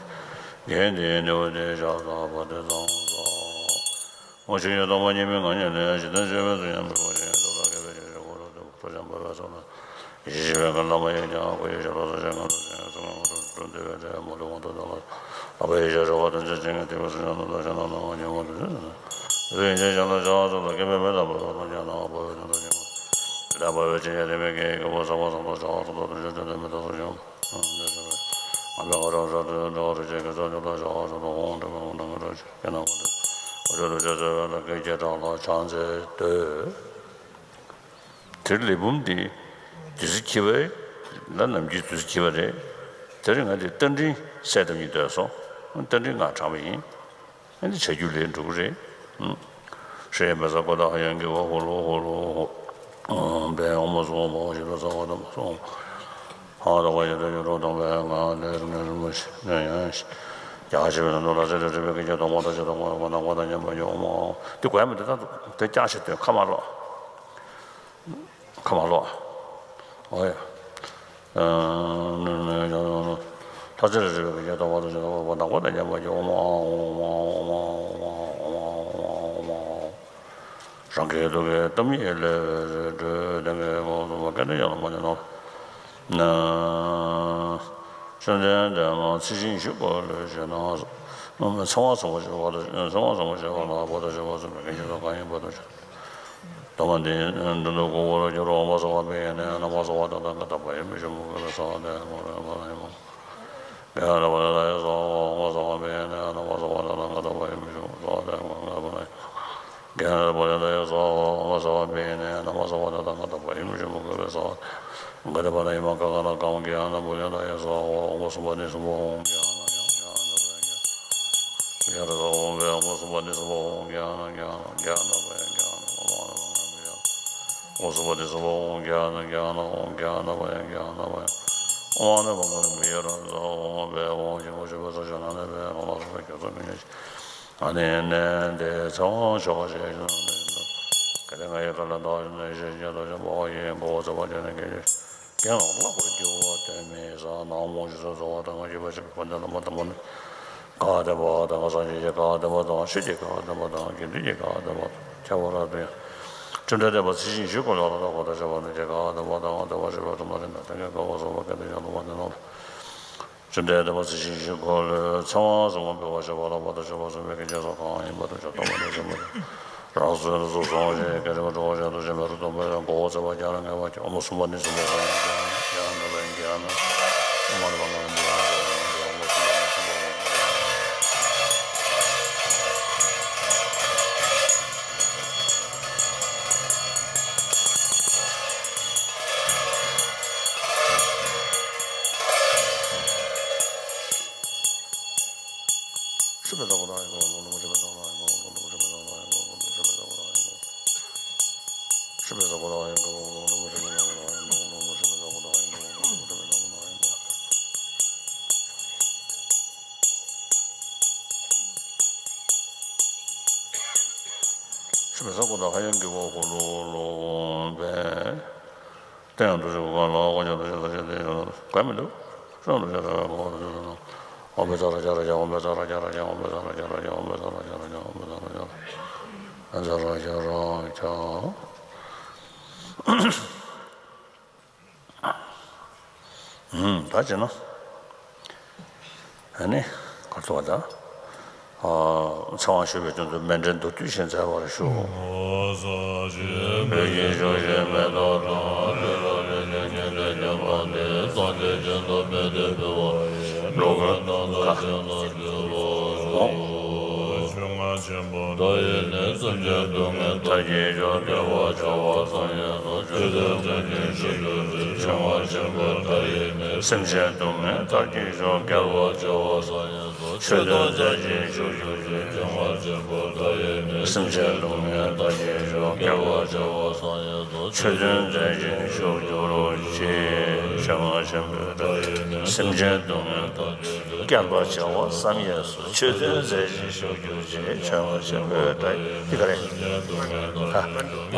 གན་ཏེ་ནེ་ཝ་ཏེ་ཤ་ས་པ་ཏེ་ཙང་ས། འོ་ཆུ་ཡོད་དང་མ་ཉེས་མི་ང་ཉེ་ལས་ཞི་བདེ་ཆོས་མེད་ཚུལ་ཡང་མི་གོ་ཞིང་དུ་ལ་ཁེ་ཕན་ཆེ་ཞིང་འཁོར་ལོ་དུ་འཁོར་ཞིང་འབབ་པའི་ཚོགས་ལ་ཡེ་ཤེས་པའི་གང་ལ་མ་ཡེ་ཀྱང་ཁོ་ཡེ་ཤེས་ལ་སོགས་ཞེས་ང་ཚོ་ཞེས་ཚོགས་ངོ་སྤྲོད་འདོད་པའི་དེ་མ་ལུས་དབང་དུ་བཏང་ལ་ལྷག་པའི་ཡེ་ཤེས་རོལ་པ་དོན་ཆེན་ཅན་གྱི་ཐེག་པའི་སྲིད་ཞིང་ནང་དུ་ཞེན་ན་ནང་ཉོན་མོངས་དུ་ཟད་ཟད་ན། དེ་ཡིན་ཞེས་བྱ་ལ་བྱ་བ་ཚོགས་ལ་སྐྱེ་འཕེལ་མེད་དང་འཕོ་བ་དང་ཀྱང་ནང་འཕོ་བའི་དོན་དུ་ཉོན་མོངས་དེ་དག་འཕོ་བའི་ཕྱིར་ཡང་དེ་མེད་ཀྱི་ཀུན་པ་ཟག་པ་ཟག་པ་བྱ་བ་ཚོགས་ལ་དོན་ཆེན་དོན་དམ་མི་རྟག་སོགས་ཀྱང་། ང་པའི་ང་རང་སོགས་དོན་འགྲོ་བ་རིགས་ཅན་གྱི་ཚོགས་ཉོན་ལ་བྱ་བ་ཚོགས་ལ་འོང་འདྲ་མི་འོང་འདྲ་ངེས་པར་ཆོས་ཀྱི་ནང་ཁོ་འདྲ་འོ་ཆོས་ལུགས་ཆོས་ཚོལ་བ་ལ་སྐད་ཅིག་གྲགས་ལ་ཕྱག་འཚལ་འདོད། དེར་ལས་བུམ་འདི་བདུད་རྩི་འཁྱིལ་པ་ལ་ནམ་རྒྱུན་བདུད་རྩི་འཁྱིལ་པ་རེད། དེར་ང་འདི་རྟ་མགྲིན་གསལ་བཏབ་སྙིང་འདོད་སོང་། རྟ་མགྲིན་ང་དྲངས་པ་ཡིན། ཨ་ནི་བྱ་རྒྱུད་ལས་འགྲོ་གི་རེད། ཧྲཱིཿ་མེ་ས་ཀོ་ཏ་ཧ་ཡང་གི་ཝ་ཧུ་ལུ་ཧུ་ལུ་ཧུ། པའི་ཨོཾ་སྭ་བྷཱ་ཧཱ་ཞེས་པ་ས་ཝ་ཏ་མ་སྭ་ཧཱ། ཧ་ད་ཀ་ཡ་ད་ཡུ་རོ་དང་པའི་ང་ལས་རུ་ནས་རུ་མ་ཤི་ནས་ཡང་ཤི། རྒྱ་ཆེ་བའི་ནང་དུ་ལ་ཚེ་ལས་རིམ་པའི་སྐད་ཅིག་དང་པོ་དང་ཆེ་དང་པོ་ཡང་པོ་ནང་པོ་དང་མཉམ་པ་ཡོད་ཨོཾ་ཨཱཿ་ཧཱུྃ། དེ་གོ་ཡ་མི་འདུག་ད་དེ་རྒྱ་ཆེ་དོན་ཁ་མ་ལོག་ཁ་མ་ལོག་འོ་ཡ། ལྷ་རྫས་ལ་རེག་པའི་སྐད་ཅིག་དང་པོ་དང་ཆེ་དང་པོ་ནང་པོ་དང་མཉམ་པ་ཡོད་ཨོཾ་ཨཱཿཧཱུྃ། ཨོཾ་ཨཱཿཧཱུྃ། ཨོཾ་ཨཱཿཧཱུྃ། ཨོཾ་ཨཱཿཧཱུྃ། རང་སྐད་ཐོག་གི་གཏམ་ཡིག་ལས་རེ་འགྲོས་ལྡན་གྱི་ངོ་སོ་མ་སྐད་དོད་ཡང་ལ་མ་ཉན་ནོ། ན། བཅོམ་ལྡན་འདས་མ་ཚིག་ཤིང་བཞི་བཀོད་ལས་བྱེད་ན། ཚངས་པ་ཚངས་པ་ཞེས་པ་ལ་ཚངས་པ་ཚངས་པ་ཞེས་པ་ལ་བ་ད་ཞེས་པ་ཚུལ་མེད་ཀྱི་ཞེས་སོགས་གང་ཡིན་པ་དང་ཞེས། གདམས་ངག་འདི་མདུན་དུ་གུག་པར་གྱུར་ཏོ། ཨོཾ་སྭ་བྷཱ་ཧཱ་ཡེ་ནས་ན་མ་སྭ་བྷཱ་ཏ་ཐཱ་ག་ཏ་པ་ཡེ་མི་ཤི་མུ་གེ་བེ་སྭ་བྷཱ་ཏ་ཡེ་མ་ར་ཡེ་མ་ར་ཡེ་མ། ག་ཡ་ར་པ་ལ་ད་ཡེ་སྭ་བྷཱ་ཧཱ། ཨོཾ་སྭ་བྷཱ་ཧཱ་ཡེ་ནས་ན་མ་སྭ་བྷཱ་ཏ་ཐཱ་ག་ཏ་པ་ཡེ་མི་ཤི་མུ་གེ་བེ་སྭ་བྷཱ་ཏ་ཡེ་མ་ར་ཡེ་མ། ག་ཡ་ར་པ་ལ་ད་ཡེ་སྭ་བྷཱ་ཧཱ། ཨོཾ་སྭ་བྷཱ་ཧཱ་ཡེ་ནས་ན་མ་སྭ་བྷཱ་ཏ་ཐཱ་ག་ཏ་པ་ཡེ་མི་ཤི་མུ་གེ་བེ་སྭ་བྷཱ་ཏ་ཡེ་མ་ར་ཡེ་མ། ག་ད་པ་ལ་ཡེ་མ་ག་ག་ན་ག་ཨོཾ་ག་ཡ་ན་པུ་ཉ་ཏ་ཡེ་སྭ་བྷཱ་ཧཱ། ཨོཾ་སུ་པ་ཏི་སུ་པ་ཧཱུྃ། ག་ཡ་ན་ག་ཡ་ན་པུ་ཉ་ཏ་ཡེ་སྭ་བྷཱ་ཧཱ། ཡ་ར་ས་ཨོཾ་བྷེ་ཨོཾ་སུ་པ་ཏི་སུ་པ་ཧཱུྃ། ག་ཡ་ན་ག་ཡ་ན་ག་ཡ་ན་པ་ཡ་ག་ཡ་ན་ཨོཾ་ཨ་ན་པ་ན་པ་ཡ། ཨོཾ་སུ་པ་ཏི་སུ་པ་ཧཱུྃ། ག་ཡ་ན་ག་ཡ་ན་ཨོཾ། ག་ཡ་ན་པ་ཡ་ག་ཡ་ན་པ་ཡ། ཨོཾ་ཨ་ན་པ་ན་པ་ཡ། ཡ་ར་ས་ཨོཾ་བྷེ་ཨོཾ་ཞིང་ཁམས་བཞི་པའི་ས་བཅུ་ན་གནས་པའི་ལྷ་ལ་སོགས་པའི་རྒྱ་མཚོ་མི་མཉམ་ཞིང་། ཨ་ནི་ནན་ཏེ་ཚེ་དབང་ཆོག་ཅེས་བྱུང་ནས། གལ་ཏེ་ང་ཡི་བཀའ་ལ་བདག་ཞིག་ནས་ཞེས་བྱ་དོ་ཞེས་འབོད་པ་ཡིས། མགོ་བོ་ཚིགས་པ་བཅད་ནས་སྐད་ཅིག་གྱེན་ལ་བརླག་པར་འགྱུར་བ་དེ་མི་ཟ། ནག་མོ་ཞིག་ཏུ་འཛུལ་བ་དང་། ང་ཞེས་པ་ཞིག་བོན་དེ་ལ་མ་དང་པོ་ནི། གང་བདེན་པ་དང་སངས་རྒྱས་ཀྱི་གང་བདེན་པ་དང་། ཆོས་ཀྱི་གང་བདེན་པ་དང་། དགེ་འདུན་གྱི་གང་བདེན་པ་དང་། ཁྱད་པར་དུ་ཡང་། བཅོམ་ལྡན་འདས་མ་ཚིག་ཤིང་བཞི་བཀོད་ལ་ལ་དག་པ་དང་བཅས་པ་རྣམས་ཀྱི་གང་བདེན་པ་དང་། བདེན་པར་གྲུབ་པའི་གཏུམ་དང་ལྡན་པ་དེ་ཉིད་བཀའ་བསྒོ་སོགས་པ་སྐད་དོད་ཀྱང་ལ་མ་ཉན་ནོ། བཅོམ་ལྡན་འདས་མ་ཚིག་ཤིང་བཞི་བཀོད་ལས། ཚེ་དབང་གསུང་ངོ་འཕེལ་བར་བྱེད་པ་ལ་བ་ད་ཞེས་པ་གསུངས་པའི་སྐད་ཅིག་སོགས་གང་ཡིན་པ་དང་ཞེས་སྟོང་པ་ཉིད་གསུངས་པ་དང་། རང་གསུང་ལ་གསུངས་ཤིང་སྐད་ཅིག་མ་གྲུབ་པ་གཞན་དུ་ཞེས་མེད་རུ་སྟོན་པའི་མགོ་བོ་ཚིགས་པ་བརྒྱ་ལ་ངེས་པར་གྱིས། ཨོཾ་སུ་པ་ནི་སུ་པ་ཧཱུྃ། ཨོཾ་ཨ་ན་པ་ཡ་ཨོཾ་ཨ་ན་པ་ཡ་ཨོཾ་ཨ་ན་པ་ཡ་ཨོཾ་སུ་པ་ནི་སུ་པ་ཧཱུྃ། མེ་བཟའ་ཀུན་ཏུ་ཧ་ཡང་གི་གོ་གོ་ལོ་ལོ་བས། སྟེང་དུ་ཞུགས་པ་ལ་དབང་ཆེན་དུ་ཞུགས་པ་ཞེས་ཏེ་ག་མི་འདུག་སོང་དུ་ཞུགས་པ་ལ་དབང་ཆེན་དུ་ཞུགས་པ་ལ་དབང་པའི་ཚ་ར་ཇ་ར་ཇ་དབང་པའི་ཚ་ར་ཇ་ར་ཇ་དབང་པའི་ཚ་ར་ཇ་ར་ཇ་དབང་པའི་ཚ་ར་ཇ་ར་ཇ་དབང་པའི་ཚ་ར་ཇ་ར་ཇ་དབང་པའི་ཚ་ར་ཇ་ར་ཇ། ད་བྱས་ན། ཨ་ནི། གར་ཐུབ་པ་དང་། ཚེ་དབང་ཞུ་བའི་དོན་དུ་མཎྜལ་མདོར་བསྡུས་ཤིག་མཛད་པར་ཞུ། བོད་ཀྱི་ཆོས་བཤད་མེ་ཏོག་དང་། ལུས་ལ་རེག་བྱའི་ཉེར་སྦྱོར་བྱེད་པ་འདི། སངས་རྒྱས་སྦྱིན་བདག་དཔལ་ལྡན་འབུལ་བ་ཡིན། ལོ་ཀ་ནང་དུ་ཞིང་ལ་འཇུག་པ། ཆོས་རྔ་ཆེན་པོ་མདའ་ཡི་ནི། སེམས་ཅན་སྡུག་བསྔལ་མཐར་གྱིས་གཅོད། དགེ་བ་བྱ་བ་བསམ་ཡས་སུ། ཆོས་སྟོན་མཛད་ཅིང་བཞུགས་གྱུར་ཅིག་ཆོས་རྔ་ཆེན་པོ་མདའ་ཡི་ནི། སེམས་ཅན་སྡུག་བསྔལ་མཐར་གྱིས་གཅོད། དགེ་བ་བྱ་བ་བསམ་ཡས་སུ། ཆོས་སྟོན་མཛད་ཅིང་བཞུགས་གྱུར་ཅིག་ཆོས་རྔ་ཆེན་པོ་མདའ་ཡི་ནི། སེམས་ཅན་སྡུག་བསྔལ་མཐར་གྱིས་གཅོད། དགེ་བ་བྱ་བ་བསམ་ཡས་སུ། ཆོས་སྟོན་མཛད་ཅིང་བཞུགས་གྱུར་ཅིག་ཆོས་རྔ་ཆེན་པོ་མདའ་ཡི་ནི། སེམས་ཅན་སྡུག་བསྔལ་མཐར་གྱིས་གཅོད། དགེ་བ་བྱ་བ་བསམ་ཡས་སུ། ཆོས་སྟོན་མཛད་ཅིང་བཞུགས་གྱུར་ཅིག་ཆོས་རྔ་ཆེན་པོ་མདའ་ཡི་ནི། འདི་ག་རེད།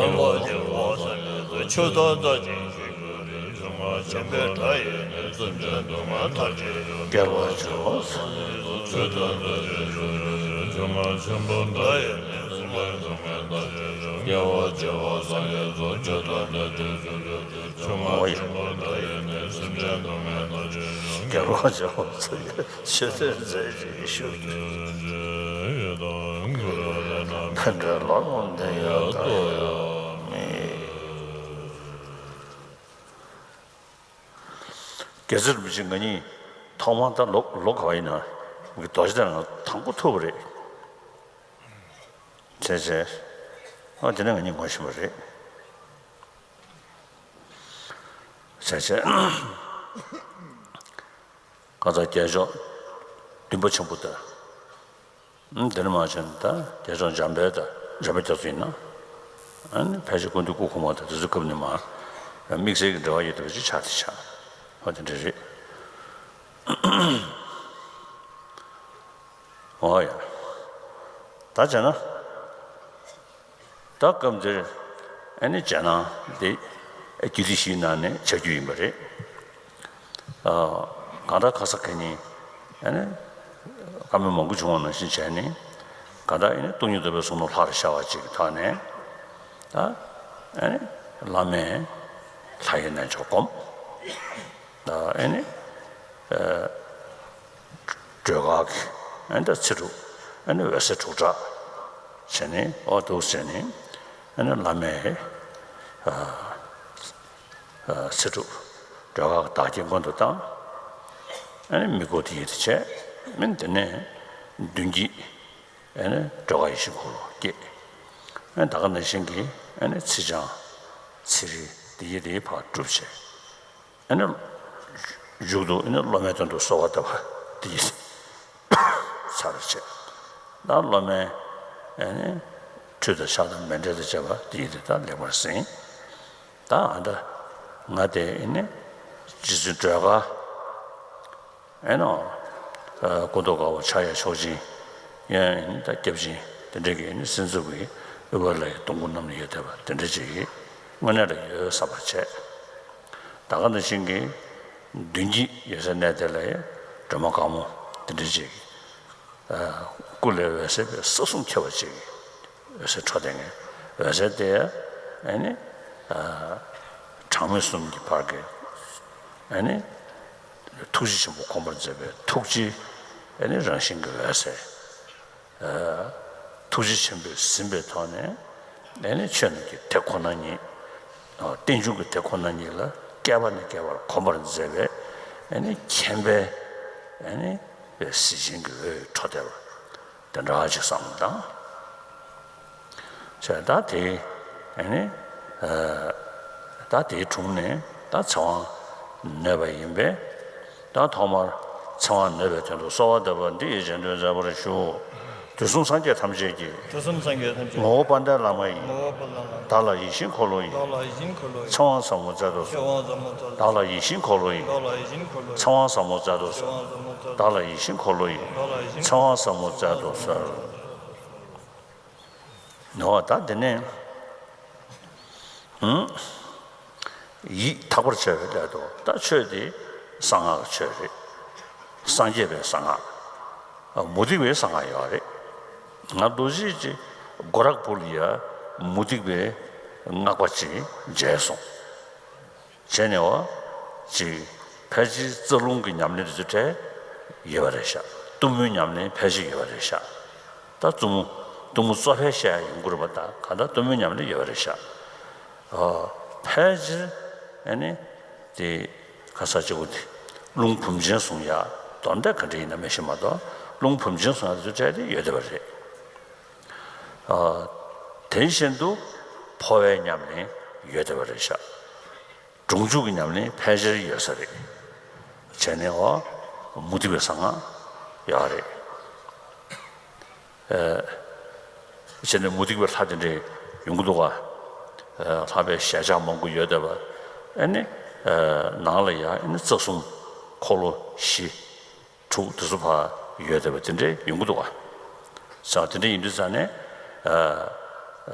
ཆོས་སྟོན་མཛད་ཅིང་བཞུགས་གྱུར་ཅིག་ཆོས་རྔ་ཆེན་པོ་མདའ་ཡི་ནི། སེམས་ཅན་སྡུག་བསྔལ་མཐར་གྱིས་གཅོད། དགེ་བ་བྱ་བ་བསམ་ཡས་སུ། ཆོས་སྟོན་མཛད་ཅིང་བཞུགས་གྱུར་ཅིག་ཆོས་རྔ་ཆེན་པོ་མདའ་ཡི་ནི། སེམས་ཅན་སྡུག་བསྔལ་མཐར་གྱིས་གཅོད། དགེ་བ་བྱ་བ་བསམ་ཡས་སུ། ཆོས་སྟོན་མཛད་ཅིང་བཞུགས་གྱུར་ཅིག་ཆོས་རྔ་ཆེན་པོ་མདའ་ཡི་ནི། སེམས་ཅན་སྡུག་བསྔལ་མཐར་གྱིས་གཅོད། དགེ་བ་བྱ་བ་བསམ་ཡས་སུ། ཆོས་སྟོན་མཛད་ཅིང་བཞུགས་གྱུར་ཅིག་མཎྜལ་ལ་ལུང་བསྟན་ཡང་དག་ཡང་མིན། རྒྱལ་སྲས་རིན་པོ་ཆེ་ང་གཉིས་ཐོག་མར་ད་ལོ་ལོ་ག་བ་ཡིན་ན་རྡོ་རྗེ་གདན་ལ་དང་པོ་ཐུག་པ་རེད། བྱས་བྱས། ཨ་དེ་ནས་ང་གཉིས་ངོ་ཤེས་པ་རེད། བྱས་བྱས། ཁ་ཚ་རྒྱལ་མཆོག་བདུན་པ་ཆེན་པོ་དང་། དེ་ནས་མར་བྱས་ན་ད་རྒྱལ་མཆོག་འཇམ་དཔལ་དང་འཇམ་དཔལ་རྒྱ་མཚོ་ཡིན་ན། ཨ་ནི་ཕལ་ཆེར་ཀུན་འདུས་སྐུ་གོང་མ་དང་དེ་ཚོའི་སྐབས་ནས་མར་དམིགས་བསལ་གྱི་འབྲེལ་བ་ཡོད་པ་ཅིག་ཆགས་ཏེ་ཆགས། ཨོ་དེ་འདྲ་རེད། ཨོ་ཡ། ད་བྱས་ན། ད་སྐབས་འདིར་ཨ་ནི་རྒྱ་ནག་འདི་རྒྱུད་སྡེ་བཞིའི་ནང་ནས་ཆགས་རྒྱུ་ཡིན་པ་རེད། ཨ་གང་ལྟར་ཁ་ས་ཁ་ཉིན་ཨ་ནི་བཀའ་མོལ་མང་པོ་བྱུང་བ་ནང་བཞིན་བྱས་ནས་གང་ལྟར་ཨ་ནི་སྟོང་ཉིད་རྟོགས་པའི་གསུང་རབ་ལྷར་ཤར་བ་ཅིག་གི་ཐོག་ནས་ད་ཨ་ནི་བླ་མས་ལྷ་ཡི་རྣལ་འབྱོར་བསྒོམ། ད་ཨ་ནི་ཨ་སྒྲོལ་དཀར་གྱི་ཨ་ནི་ད་ཚེ་སྒྲུབ་ཨ་ནི་འོད་ཟེར་དྲུག་སྒྲ་བྱས་ནས་ཨོ་འདུག་བྱས་ནས་ཨ་ནི་བླ་མས་ཨ་ཨ་ཚེ་སྒྲུབ་སྒྲོལ་དཀར་གྱི་བདག་བསྐྱེད་མངོན་དུ་བཏང་། ཨ་ནི་དམིགས་སྐོར་དེ་ཡིད་དུ་བྱས། མི་དེ་ནས་མདུན་བསྐྱེད་ཨ་ནི་སྒྲོལ་དཀར་ཡིད་བཞིན་འཁོར་ལོ་བསྐྱེད། ཨ་ནི་ད་ག་ནང་བཞིན་གྱི་ཨ་ནི་ཚེས་བཅད་ཚེས་རིལ་དེ་ཡི་དེ་ཕར་སྒྲུབ་བྱས། ཨ་ནི་མཇུག་ཏུ་ཨ་ནི་སློབ་མའི་དོན་དུ་གསོལ་བ་བཏབ་པ་དེ་ཡིས་ཚར་བྱས། ད་སློབ་མའི་ཨ་ནི་ཁྲུས་དང་ཕྱག་དང་མཎྜལ་དང་བཅས་པ་དེ་ཡིས་དེ་ད་ལེགས་པར་ཟིན། ད་ཨ་ད་ང་དེ་ཨ་ནི་རྗེ་བཙུན་སྒྲོལ་དཀར་ཨེ་ནོ། ཨ་སྐུ་མདོག་དཀར་པོ་ཕྱག་གཡས་མཆོག་སྦྱིན། གཡོན་ཨེ་ནི་ད་སྐྱབས་སྦྱིན་དེ་འདྲ་གི་ཨེ་ནི་སེམས་ཚོར་བའི་དབུ་བ་ལ་ཡི་སྡོང་པོ་བསྣམས་ནས་ཡོད་བསྡད་པ་དེ་འདྲ་ཅིག་གི་དངོས་གནས་ལ་ཡོད་བསམ་པ་བྱས། ད་ག་ནང་བཞིན་གྱི་མདུན་བསྐྱེད་ཡོད་སའི་གནས་དེ་ལ་ཡི་སྒྲོལ་མ་དཀར་མོ་དེ་འདྲ་ཅིག་གི་ཨ་སྐུ་ལས་འོད་ཟེར་བའི་ས་གསུམ་ཁྱབ་པ་ཅིག་གི་འོད་ཟེར་འཕྲོ་བསྡད་མཁན། འོད་ཟེར་དེ་ཨ་ནི་ཨ་གྲངས་མེད་གསུམ་གྱི་བར་གྱི་ཨ་ནི་ཐུགས་རྗེ་ཆེན་པོ་གོམས་པར་མཛད་པའི་ཐུགས་རྗེ་ཨ་ནི་རང་བཞིན་གྱི་འོད་ཟེར། ཨ་ཐུགས་རྗེ་ཆེན་པོས་ཟིན་པའི་ཐོག་ནས་ཨ་ནི་ཆོས་རྣམས་ཀྱི་དེ་ཁོ་ན་ཉིད། ཨ་རྟེན་འབྱུང་གི་དེ་ཁོ་ན་ཉིད་ལ་བསྐལ་པ་ནས་བསྐལ་བར་གོམས་པར་མཛད་པའི་ཨ་ནི་མཁྱེན་པའི་ཨ་ནི་གཟི་བྱིན་གྱི་འོད་འཕྲོ་བསྡད་པ། དེ་འདྲ་ཅིག་བསམ་བློ་བཏང་། བྱས་ད་དེ་ཨ་ནི་ཨ་ད་དེའི་དྲུང་ནས་ད་ཚེ་དབང་ནོས་པ་ཡིན་པས། ད་ཐོག་མར་ཚེ་དབང་ནོས་པའི་དོན་དུ་གསོལ་བ་བཏབ་པ་འདི་ཡི་རྗེས་ཟློས་མཛད་པར་ཞུ། དུས་གསུམ་སངས་རྒྱས་ཐམས་ཅད་ཀྱི། དུས་གསུམ་སངས་རྒྱས་ཐམས་ཅད་ཀྱི། ངོ་བོ་དཔལ་ལྡན་བླ་མ་ཡི། ངོ་བོ་དཔལ་ལྡན་བླ་མ་ཡི། བདག་ལ་ཡིད་བཞིན་འཁོར་ལོ་ཡི། བདག་ལ་ཡིད་བཞིན་འཁོར་ལོ་ཡི། ཚེ་དབང་ཟབ་མོ་སྩལ་དུ་གསོལ། ཚེ་དབང་ཟབ་མོ་སྩལ་དུ། བདག་ལ་ཡིད་བཞིན་འཁོར་ལོ་ཡི། བདག་ལ་ཡིད་བཞིན་འཁོར་ལོ་ཡི། ཚེ་དབང་ཟབ་མོ་སྩལ་དུ་གསོལ། ཚེ་དབང་ཟབ་མོ་སྩལ་དུ་གསོལ། བདག་ལ་ཡིད་བཞིན་འཁོར་ལོ་ཡི། བདག་ལ་ཡིད་བཞིན་འཁོར་ལོ་ཡི། ཚེ་དབང་ཟབ་མོ་སྩལ་དུ་གསོལ། ནོ། ད་དེ་ནས་ཡིད་དག་པར་བྱ་བའི་སླད་དུ། ད་ཆོས་དེ་གསང་སྔགས་ཀྱི་ཆོས་རེད། སངས་རྒྱས་པའི་གསང་སྔགས། མུ་སྟེགས་པའི་གསང་སྔགས་ཡོད་རེད། ང་རྡོ་རྗེ་གི་སྒོ་ར་བུ་ལ་ཡ་མུ་སྟེགས་པའི་སྔགས་པ་ཅིག་མཇལ་སོང་། བྱས་ནས་བ་ཅིག་ཕལ་ཆེར་རྩ་རླུང་གི་ཉམས་ལེན་དེ་ཚོ་གྲས་ཡོད་པ་རེད་ཤག་གཏུམ་མོའི་ཉམས་ལེན་ཕལ་ཆེར་ཡོད་པ་རེད་ཤག་ད་གཏུམ་མོ་གཏུམ་མོ་གཙོ་ཕལ་ཤ་ཡོང་གི་རེད་པ། ད་ག་ད་གཏུམ་མོའི་ཉམས་ལེན་ཡོད་པ་རེད་ཤག་ཨ། ཕལ་ཆེར་ཨ་ནི་དེ་ག་ས་ཅིག་གོ་དེ་རླུང་བུམ་ཅན་བཟུང་ཡ་དོན་དག་ག་འདྲ་ཡིན་ན་མི་ཤེས་མ་གཏོགས། རླུང་བུམ་ཅན་བཟུང་ཡ་དེ་ཚོ་གྲས་དེ་ཡོད་བསྡད་པ་རེད། ཨ། དེ་བཞིན་དུ་འཕོ་བའི་ཉམས་ལེན་ཡོད་བསྡད་པ་རེད་ཤག་སྒྲུབ་འཇུག་གི་ཉམས་ལེན་ཕལ་ཆེར་ཡོད་ས་རེད། བྱས་ནས་འོ་མུ་སྟེགས་པའི་གསང་སྔགས་ཡོད་རེད། ཨ། བྱས་ནས་མུ་སྟེགས་པའི་ལྷ་དེ་འདྲས་ཡོང་གི་འདུག་ག་ཨ། ལྷ་པའི་ཞལ་ཆགས་མང་པོ་ཡོད་བསྡད་པ། ཨ་ནི་ཨ་ནང་ལ་ཡ་ཨ་ནི་རྩ་གསུམ་འཁོར་ལོ་བཞི། དྲུག་དེ་ཚོ་ཕར་ཡོད་བསྡད་པ་དེ་འདྲས་ཡོང་གི་འདུག་ག་ས་དེ་འདྲས་ཡིན་དུས་ཙང་ནས། ཨ།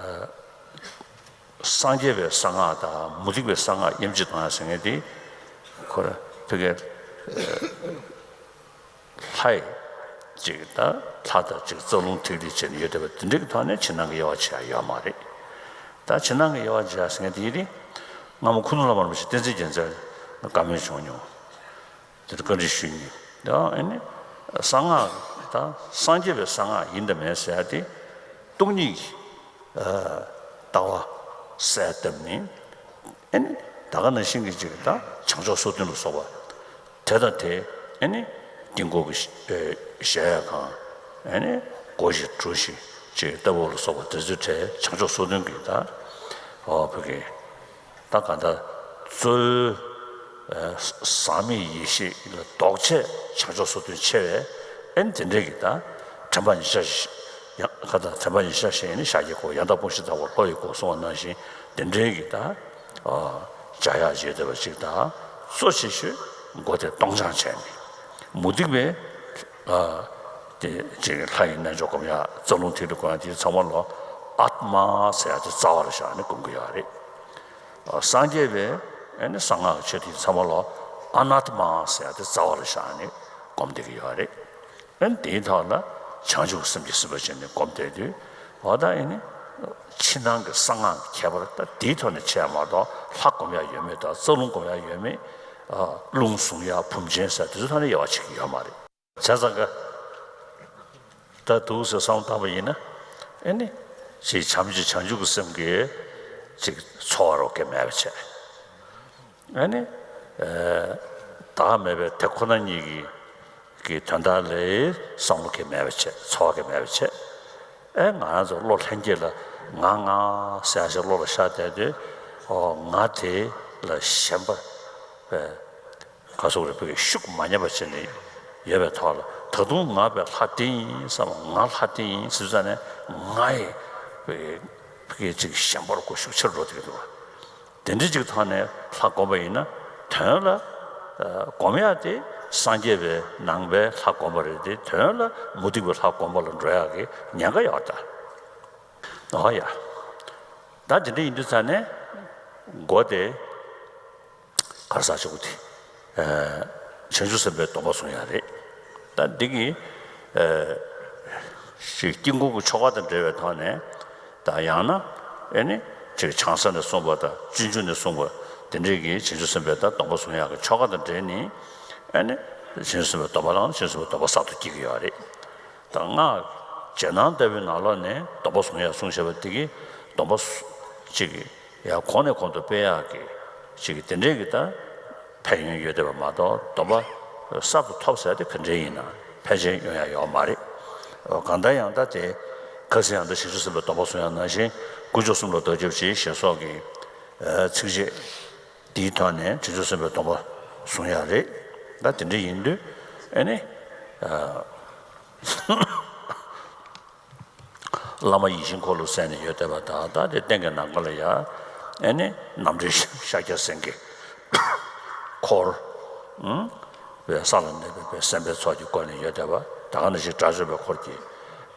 ཨ། སངས་རྒྱས་པའི་གསང་སྔགས་དང་མུ་སྟེགས་པའི་གསང་སྔགས་དབྱེ་འབྱེད་གཏོང་ཡ་ཟེར་མཁན་དེ། ཁོ་ར་ཕ་གིའི་ལྷ་ཡི་ཅིག་ད་ལྷ་དང་ཅིག་རྩ་རླུང་ཐིག་ལེ་བྱས་ནས་ཡོད་བསྡད་པ་དེ་འདྲས་ཀྱི་ཐོག་ནས་ཕྱི་ནང་གི་དབྱེ་བ་ཕྱེ་ཡ་ཡོད་མ་རེད། ད་ཕྱི་ནང་གི་དབྱེ་བ་ཕྱེ་ཡ་ཟེར་མཁན་དེ་ཡིན་དུས། སྔ་མོ་ཁུ་ནུ་བླ་མ་རིན་པོ་ཆེ་བསྟན་འཛིན་རྒྱལ་མཚན་བཀའ་མོལ་བྱུང་མྱོང་། དེར་བཀའ་འདྲི་ཞུས་ནས། ཡང་ཨ་ནི་གསང་སྔགས་དང་སངས་རྒྱས་པའི་གསང་སྔགས་ཡིན་དང་མིན་ཟེར་ཡ་དེ། སྟོང་ཉིད་ཀྱི་ཨ་ལྟ་བ་གསལ་བཏབ་ནས། ཨ་ནི་ད་ག་ནང་བཞིན་གྱི་ཅིག་ད་བྱང་ཕྱོགས་སོ་བདུན་ལ་སོགས་པ་དེ་དང་དེ། ཨ་ནི་དཀྱིལ་འཁོར་གྱི་ཨ་གཞལ་ཡས་ཁང་། ཨ་ནི་སྒོ་བཞི་གྲུ་བཞི་ཅིག་ལྟ་བུ་ལ་སོགས་པ་དེ་ཚོའི་གྲས་བྱང་ཕྱོགས་སོ་བདུན་གྱི་ད་འོ་ཕ་གི་ད་ག་ད་གཙོ་བོའི་ཨ་ཟག་མེད་ཡེ་ཤེས་ལ་ལྡོག་ཆས་བྱང་ཕྱོགས་སོ་བདུན་ཆེ་བས། ཨ་ནི་དེ་འདྲའི་གི་ད་དྲན་པ་ཉིད་ཆ་ཞིག་ཡང་ག་ད་དྲན་པ་ཉིད་ཆ་ཞིག་ཨ་ནི་ཤཱཀྱའི་སྒོ། ཡང་དག་སྤོང་ཞིང་དག་པ་ལྷོ་ཡི་སྒོ་གསུངས་པ་ནང་བཞིན། དེ་འདྲའི་གི་ད་ཨ་བྱ་ཡག་བྱེད་བསྡད་པ་ཅིག་དང་། གཙོ་ཆེ་ཤོས་སྒོ་དེ་སྟོང་སྦྱང་བྱས་ནས། མུ་སྟེགས་པའི་ཨ་དེ་ཅིག་ལྷ་ཡི་རྣལ་འབྱོར་སྒོམ་ཡག་རྩ་རླུང་ཐིག་ལེ་སྒོམ་ཡག་དེ་ཚང་མ་ལོ་ཨཱཏྨ་ཟེར་ཡག་དེ་རྩ་བ་ལ་བཞག་ནས་སྒོམ་གྱི་ཡོད་རེད། སངས་རྒྱས་པའི་ཨ་ནི་གསང་སྔགས་ཀྱི་ཆོས་དེ་ཚང་མ་ལོ་ཨ་ནཱཏྨ་ཟེར་ཡག་དེ་རྩ་བ་ལ་བཞག་ནས་སྒོམ་བསྡད་ཀྱི་ཡོད་རེད། ཨ་ནི་དེའི་ཐོག་ལ་བྱང་ཆུབ་སེམས་ཀྱིས་ཟིན་པར་བྱས་ནས་སྒོམ་བསྡད་དུས། འོ་ད་ཨ་ནི་ཕྱི་ནང་གི་གསང་སྔགས་ཀྱི་ཁྱད་པར་ད་དེའི་ཐོག་ནས་ཕྱེ་ཡག་མ་གཏོགས། ལྷ་སྒོམ་ཡག་ཡོད་མེད་དང་། རྩ་རླུང་སྒོམ་ཡག་ཡོད་མེད། ཨ་རླུང་བཟུང་ཡག་བུམ་ཅན་ཟེར་དེ་ཚོའི་ཐོག་ནས་དབྱེ་བ་ཕྱེ་གི་ཡོད་མ་རེད། བྱས་ཙང་ཀ་ད་འདུག་ཟེར་བསམ་བློ་བཏང་པ་ཡིན་ན། ཨ་ནི་ཅིག་བྱམས་ཀྱི་བྱང་ཆུབ་ཀྱི་སེམས་ཀྱིས་ཅིག་ཚོར་བ་རོ་སྐྱེ་མེད་པ་བྱས། ཨ་ནི་ཨ་བདག་མེད་པའི་དེ་ཁོ་ན་ཉིད་ཀྱི་ཀྱི་དོན་དག་ལ་བསམ་བློ་སྐྱེ་མེད་པ་བྱས། ཚོར་བ་སྐྱེ་མེད་པ་བྱས། ཨེ་ང་རང་ཚོ་བློ་ལྷན་སྐྱེས་ལ་ང་ང་ཟེར་ཡག་ཞིག་བློ་ལ་ཤར་བསྡད་དུས། ཨོ་ང་དེ་ལ་ཞེན་པ་པའི་ག་སོགས་རེ་བོད་ཀྱི་ཤུགས་མ་ཉམས་པ་བྱས་ནས་ཡོད་པའི་ཐོག་ལ། ད་དུང་ང་བའི་ལྷ་དེ་ཡིན་བསམ། ང་ལྷ་དེ་ཡིན་ཟེར་ཙང་ནས་ང་ཡི་བོད་ཀྱི་ཅིག་ཞེན་པ་རུ་ཤུགས་ཆེར་འགྲོ་བསྡད་ཀྱི་འདུག་བ། དེ་འདྲ་ཅིག་ཐོག་ནས་ལྷ་བསྒོམ་པ་ཡིན་ན། དོན་ལ་ཨ་སྒོམ་ཡག་དེ་སངས་རྒྱས་པའི་ནང་པའི་ལྷ་བསྒོམ་པ་རེད་དེ། དོན་ལ་མུ་སྟེགས་པའི་ལྷ་བསྒོམ་པ་ལ་འགྲོ་ཡག་གི་ཉེན་ཁ་ཡོད་ད། འོ་ཡ། ད་དེ་འདྲ་ཡིན་དུས་ཙང་ནས་སྒོ་དེ་ག་རེ་ཟེར་ཆོག་གི་དེ། ཨ་བྱང་ཆུབ་སེམས་དཔའི་སྡོམ་པ་བཟུང་ཡག་རེད། ད་འདི་གི་ཨ་ཅིག་དཀྱིལ་འཁོར་གྱི་ཆོ་ག་དང་འབྲེལ་བའི་ཐོག་ནས། ད་ཡང་ན་ཨ་ནི་ཅིག་བྱང་ས་ནས་གསུངས་པ་དང་སྤྱོད་འཇུག་ནས་གསུངས་པ་དེ་འདྲའི་གི་བྱང་ཆུབ་སེམས་དཔའི་ད་སྡོམ་པ་བཟུང་ཡག་གི་ཆོ་ག་དང་འབྲེལ་ནས། ཨ་ནི་བྱང་ཆུབ་སེམས་དཔའི་སྡོམ་པ་བླངས་ནས་བྱང་ཆུབ་སེམས་དཔའི་སྡོམ་པ་གསར་དུ་སྐྱེ་གི་ཡོད་རེད། ད་སྔགས་རྗེས་གནང་ལྟ་བུའི་ནང་ལོགས་ནས་སྡོམ་པ་བཟུང་ཡག་གསུངས་བཞག་པ་དེ་གི་སྡོམ་པ་ཅིག་ཡང་གོང་ནས་གོང་དུ་སྤེལ་ཡག་གི་ཅིག་དེ་འདྲའི་གི་ད་ཕན་ཡོན་ཡོད་བསྡད་པ་མ་གཏོགས། སྡོམ་པ་གསར་དུ་ཐོབ་ཟེར་དེ་ག་འདྲའི་ཡིན་ན་ཕལ་ཆེར་ཡོང་ཡག་ཡོད་མ་རེད། གང་ལྟར་ཡང་ད་དེ་ཁ་སང་ཡང་ད་བྱང་ཆུབ་སེམས་དཔའི་སྡོམ་པ་བཟུང་ཡག་ནང་བཞིན། དཀོན་མཆོག་གསུམ་ལ་བདག་སྐྱབས་མཆི་ཞེས་སོགས་ཀྱི་ཨ་ཚིགས་བཅད་འདིའི་ཐོག་ནས་བྱང་ཆུབ་སེམས་དཔའི་སྡོམ་པ་བཟུང་ཡག་རེད། ད་དེ་འདྲ་ཡིན་དུས་ཨ་ནི་ཨ་བླ་མ་ཡིད་བཞིན་འཁོར་ལོ་ཟེར་ནས་ཡོད་བསྡད་པ་དང་། ད་དེ་སྟེང་གི་ནམ་མཁའ་ལ་ཡ་ཨ་ནི་རྣམ་འདྲེན་ཤཱཀྱ་སེང་གེ་འཁོར། ཨང་། བའི་ས་ལ་གནས་པའི་བའི་སེམས་དཔའི་ཚོགས་ཀྱིས་བསྐོར་ནས་ཡོད་བསྡད་པ། ད་ག་ནང་བཞིན་དགྲ་བཅོམ་པའི་འཁོར་གྱིས་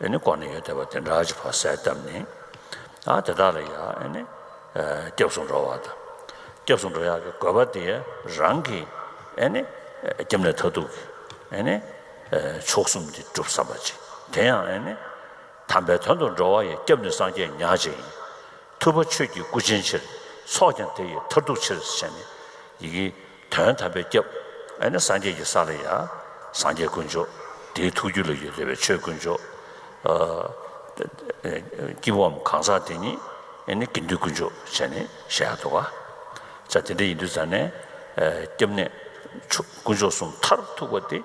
ཨ་ནི་བསྐོར་ནས་ཡོད་བསྡད་པ་དེ་འདྲ་ཅིག་ཕར་གསལ་བཏབ་ནས། ད་དེ་དག་ལ་ཡང་ཨེ་ནི་སྐྱབས་སུ་འགྲོ་བ་དང་། སྐྱབས་སུ་འགྲོ་ཡག་གི་དགོས་པ་དེ་རང་གི་ཨེ་ནི་སྐྱབས་གནས་མཐར་ཐུག་གི་ཨེ་ནི་མཆོག་གསུམ་དེ་སྒྲུབ་བསམ་པ་ཅིག་དེ་ཡང་ཨེ་ནི། དམ་པའི་དོན་དུ་འགྲོ་བ་ཡི། སྐྱབས་ནི་སངས་རྒྱས་ཉག་གཅིག་ཡིན། ཐུབ་པ་ཆོས་ཀྱི་སྐུ་ཅན་ཕྱིར། ཚོགས་ཀྱང་དེ་ཡི་མཐར་ཐུག་ཕྱིར། ཞེས་ནས་ཡི་གེའི་དོན་དམ་པའི་སྐྱབས། ཨེ་ནི་སངས་རྒྱས་ཀྱི་ས་ལ་ཡ། སངས་རྒྱས་དཀོན་མཆོག་དེའི་ཐུགས་རྒྱུད་ལ་ཡོད་བསྡད་པའི་ཆོས་དཀོན་མཆོག་ཨ། སྐྱེས་བུའམ་གང་ཟག་དེ་ཉིད་ཨེ་ནི་དགེ་འདུན་དཀོན་མཆོག་བྱས་ནས་བཤད་ཡག་འདུག་ག་ས་དེ་འདྲ་ཡིན་དུས་ཙང་ནས། ཨ། སྐྱབས་གནས་མཆོག་དཀོན་མཆོག་གསུམ་མཐར་ཐུག་པ་དེ།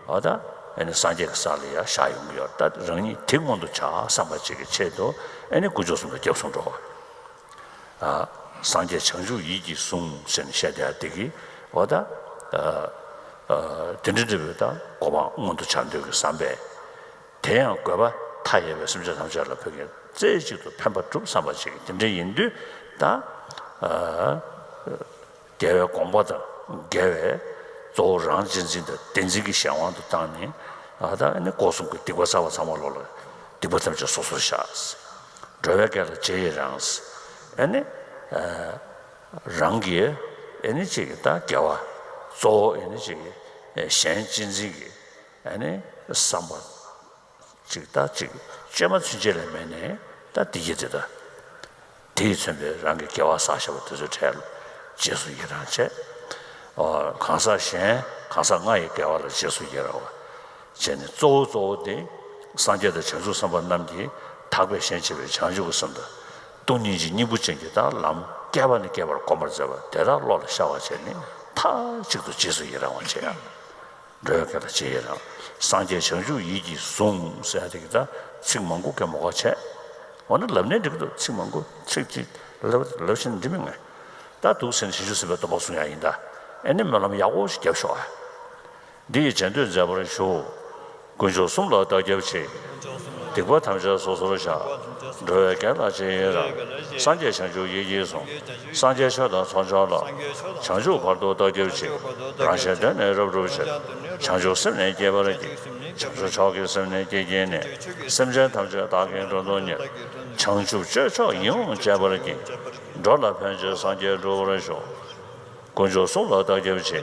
འོ་ད་ཨེ་ནི་སངས་རྒྱས་ཀྱི་ས་ལ་ཡ་བཞག་ཡོང་གི་ཡོད། ད་རང་ཉིད་དེ་མངོན་དུ་བྱ་བསམ་པ་ཅིག་གི་ཆེད་དུ་ཨེ་ནི་དཀོན་མཆོག་གསུམ་ལ་སྐྱབས་སུ་འགྲོ་བ། ཨ། སངས་རྒྱས་བྱང་ཆུབ་ཡིད་ཀྱིས་བཟུང་ཟེར་ནས་བཤད་བསྡད་ཡག་དེ་གི་འོ་ད། ཨ། ཨ། དེ་འདྲ་འདྲ་བའི་ད་གོ་འཕང་མངོན་དུ་བྱ་འདོད་ཀྱི་བསམ་པས། དེ་ཡང་དགོས་པ་མཐའ་ཡས་པའི་སེམས་ཅན་ཐམས་ཅད་ལ་ཕན་གྱི་རྩེ་གཅིག་ཏུ་ཕན་པ་སྒྲུབ་བསམ་པ་ཅིག་དེ་འདྲ་ཡིན་དུས་ད། ཨ། རྒྱལ་བའི་དགོངས་པ་དང་འགལ་བའི་གཙོ་བོ་རང་གཅེས་འཛིན་དང་བདེན་འཛིན་གྱི་གཞན་དབང་དུ་བཏང་ནས། ཨ། ད་ཨ་ནི་སྒོ་གསུམ་གྱི་སྡིག་པ་བསགས་པ་ཚང་མ་ལོག་ལ། སྡིག་པ་ཐམས་ཅད་སོ་སོར་བཤགས། འགྲོ་བའི་དགེ་ལ་རྗེས་ཡི་རང་། ཨ་ནི། ཨ། རང་གི་ཨ་ནི་ཅིག་ད་དགེ་བ་གཙོ་བོ་ཨ་ནི་ཅིག་གཞན་གཅེས་འཛིན་གྱི་ཨ་ནི་བསམ་པ། ཅིག་ད་ཅིག་བཅོས་མ་ཚུན་ཆད་ལས་མེད་ནས་ད་འདི་ཡི་དེ་ད། དེས་མཚོན་པའི་རང་གི་དགེ་བ་བསགས་བཞག་པ་དེ་ཚོའི་གྲས་ལ་རྗེས་སུ་ཡི་རང་བྱས། ཨོ། གང་ཟག་གཞན་གང་ཟག་ལྔ་ཡི་དགེ་བ་ལ་རྗེས་སུ་ཡི་རང་བ་བྱས་ནས། གཙོ་བོ་གཙོ་བོ་དེ་སངས་རྒྱས་དང་བྱང་ཆུབ་སེམས་དཔའ་རྣམས་ཀྱིས་དག་པའི་ཞེན་བྱེད་པའི་བྱང་ཆུབ་ཀྱི་སེམས་དང་སྟོང་ཉིད་ཀྱི་སྙིང་པོ་ཅན་གྱི་ད་ལམ་བསྐལ་པ་ནས་བསྐལ་པར་བསྒོམ་པར་མཛད་པ་དེ་དག་བློ་ལ་ཤར་བ་བྱས་ནས་མཐའ་གཅིག་ཏུ་རྗེས་སུ་ཡི་རང་བ་བྱེད་ཡ། འགྲོ་བའི་དགེ་ལ་རྗེས་ཡི་རང་། སངས་རྒྱས་བྱང་ཆུབ་ཡིད་ཀྱིས་བཟུང་ཟེར་ཡ་དེ་གི་ད་ཚིག་མང་པོ་སྐད་མ་གོ་བྱས། འོ་ན་ལབ་ནའི་འགྲིག་གི་འདུག་ཚིག་མང་པོ་ཚིག་གཅིག་ལབ་ལབ་བཞིན་འགྲིག་མི་ངེས། ད་འདུག་ཟེར་ནས་བྱང་ཆུབ་སེམས་དཔའི་སྡོམ་པ་བཟུང་ཡ་ཡིན་ད། ཨེ་ནི་སྨོན་ལམ་ཡག་པོ་ཞིག་རྒྱབ་ཤོག་ཨ། འདི་ཡི་རྗེས་ཟློས་མཛད་པར་ཞུ། དཀོན་མཆོག་གསུམ་ལ་བདག་སྐྱབས་མཆི། སྡིག་པ་ཐམས་ཅད་སོ་སོར་བཤགས། འགྲོ་བའི་དགེ་ལ་རྗེས་ཡི་རང་། སངས་རྒྱས་བྱང་ཆུབ་ཡིད་ཀྱིས་བཟུང་། སངས་རྒྱས་ཆོས་དང་ཚོགས་མཆོག་ལ། བྱང་ཆུབ་བར་དུ་བདག་སྐྱབས་མཆི། རང་གཞན་དོན་ནི་རབ་བསྒྲུབ་ཕྱིར། བྱང་ཆུབ་སེམས་ནི་བསྐྱེད་པར་བགྱི། བྱང་ཆུབ་མཆོག་གི་སེམས་ནི་བསྐྱེད་བགྱིས་ནས། སེམས་ཅན་ཐམས་ཅད་བདག་གིས་མགྲོན་དུ་གཉེར། བྱང་ཆུབ་སྤྱོད་མཆོག་ཡིད་འོང་སྤྱད་པར་བགྱི། འགྲོ་ལ་ཕན་ཕྱིར་སངས་རྒྱས་འགྲུབ་པར་ཤོག་དཀོན་མཆོག་གསུམ་ལ་བདག་སྐྱབས་མཆི།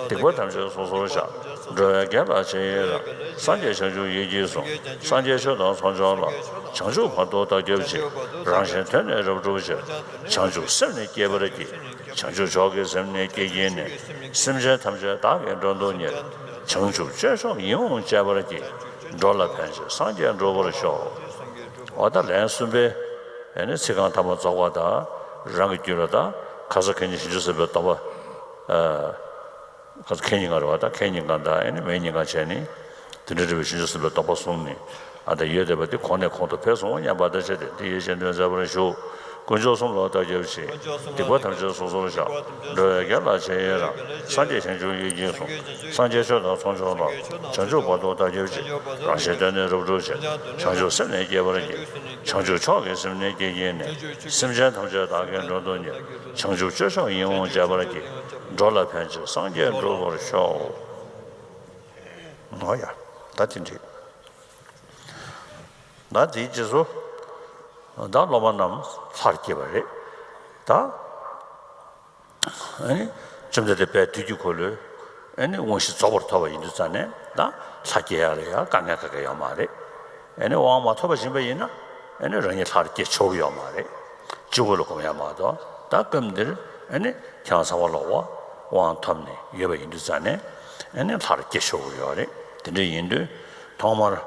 སྡིག་པ་ཐམས་ཅད་སོ་སོར་བཤགས། འགྲོ་བའི་དགེ་ལ་རྗེས་ཡི་རང་། སངས་རྒྱས་བྱང་ཆུབ་ཡིད་ཀྱིས་བཟུང་། སངས་རྒྱས་ཆོས་དང་ཚོགས་མཆོག་ལ། བྱང་ཆུབ་བར་དུ་བདག་སྐྱབས་མཆི། རང་གཞན་དོན་ནི་རབ་བསྒྲུབ་ཕྱིར། བྱང་ཆུབ་སེམས་ནི་བསྐྱེད་པར་བགྱི། བྱང་ཆུབ་མཆོག་གི་སེམས་ནི་བསྐྱེད་བགྱིས་ནས། སེམས་ཅན་ཐམས་ཅད་བདག་གིས་མགྲོན་དུ་གཉེར། བྱང་ཆུབ་སྤྱོད་མཆོག་ཡིད་འོང་སྤྱད་པར་བགྱི། འགྲོ་ལ་ཕན་ཕྱིར་སངས་རྒྱས་འགྲུབ་པར་ཤོག་འོ་ད་ལན་གསུམ་པའི་ཨེ་ནི་ཚིག་རྐང་ཐ་མ་རྫོགས་པ་དང་། རང་གི་རྒྱུད་ལ་ད་ཁ་ས་ཁེ་ཉིན་བྱང་ཆུབ་སེམས་དཔའི་སྡོམ་པ། ཨ། ཁ་ས་ཁེ་ཉིན་གང་རེད་བ། ད་ཁེ་ཉིན་གང་དང་ཨེ་ནི་མེ་ཉིན་གང་བྱས་ནི། དེ་འདྲ་འདྲ་བའི་བྱང་ཆུབ་སེམས་དཔའི་སྡོམ་པ་བཟུང་ནི། ཨ། ད་ཡོད་བསྡད་པ་དེ་གོང་ནས་གོང་དུ་འཕེལ་སོང་སྙམ་པ་དང་བཅས་ཏེ་འདི་ཡི་རྗེས་ཟློས་མཛད་པར་ཞུ། དཀོན་མཆོག་གསུམ་ལ་བདག་སྐྱབས་མཆི། སྡིག་པ་ཐམས་ཅད་སོ་སོར་བཤགས། འགྲོ་བའི་དགེ་ལ་རྗེས་ཡི་རང་། སངས་རྒྱས་བྱང་ཆུབ་ཡིད་ཀྱིས་བཟུང་། སངས་རྒྱས་ཆོས་དང་ཚོགས་མཆོག་ལ། བྱང་ཆུབ་བར་དུ་བདག་སྐྱབས་མཆི། རང་གཞན་དོན་ནི་རབ་བསྒྲུབ་ཕྱིར། བྱང་ཆུབ་སེམས་ནི་བསྐྱེད་པར་བགྱི། བྱང་ཆུབ་མཆོག་གི་སེམས་ནི་བསྐྱེད་བགྱིས་ནས། སེམས་ཅན་ཐམས་ཅད་བདག་གིས་མགྲོན་དུ་གཉེར། བྱང་ཆུབ་སྤྱོད་མཆོག་ཡིད་འོང་སྤྱད་པར་བགྱི། འགྲོ་ལ་ཕན་ཕྱིར་སངས་རྒྱས་འགྲུབ་པར་ཤོག་འོ་ཡ། ད་དེ་འགྲིག་ད་དེའི་རྗེས་སུ། ད་སློབ་མ་རྣམས་ལྷར་སྐྱེས་པ་རེད། ད་ཨ་ནི་བཅོམ་ལྡན་འདས་དཔལ་དུས་ཀྱི་འཁོར་ལོའི་ཨ་ནི་དབང་བཞི་རྫོགས་པར་ཐོབ་པ་ཡིན་དུས་ཙང་ནས། ད་ལྷར་སྐྱེ་ཡག་ལ་ཡང་དཀའ་ངལ་ག་གེ་ཡོད་མ་རེད། ཨ་ནི་དབང་མ་ཐོབ་པ་ཡིན་པ་ཡིན་ན་ཨ་ནི་རང་ཉིད་ལྷར་སྐྱེ་ཆོག་གི་ཡོད་མ་རེད། སྤྱི་བོ་ལ་སྒོམ་ཡག་མ་གཏོགས། ད་སྐབས་འདིར་ཨ་ནི་ཁྱེད་རང་ཚང་མ་ལ་དབང་ཐོབ་ནས་ཡོད་པ་ཡིན་དུས་ཙང་ནས་ཨ་ནི་ལྷར་སྐྱེ་ཆོག་གི་ཡོད་རེད། དེ་འདྲ་ཡིན་དུས་ཐོག་མར།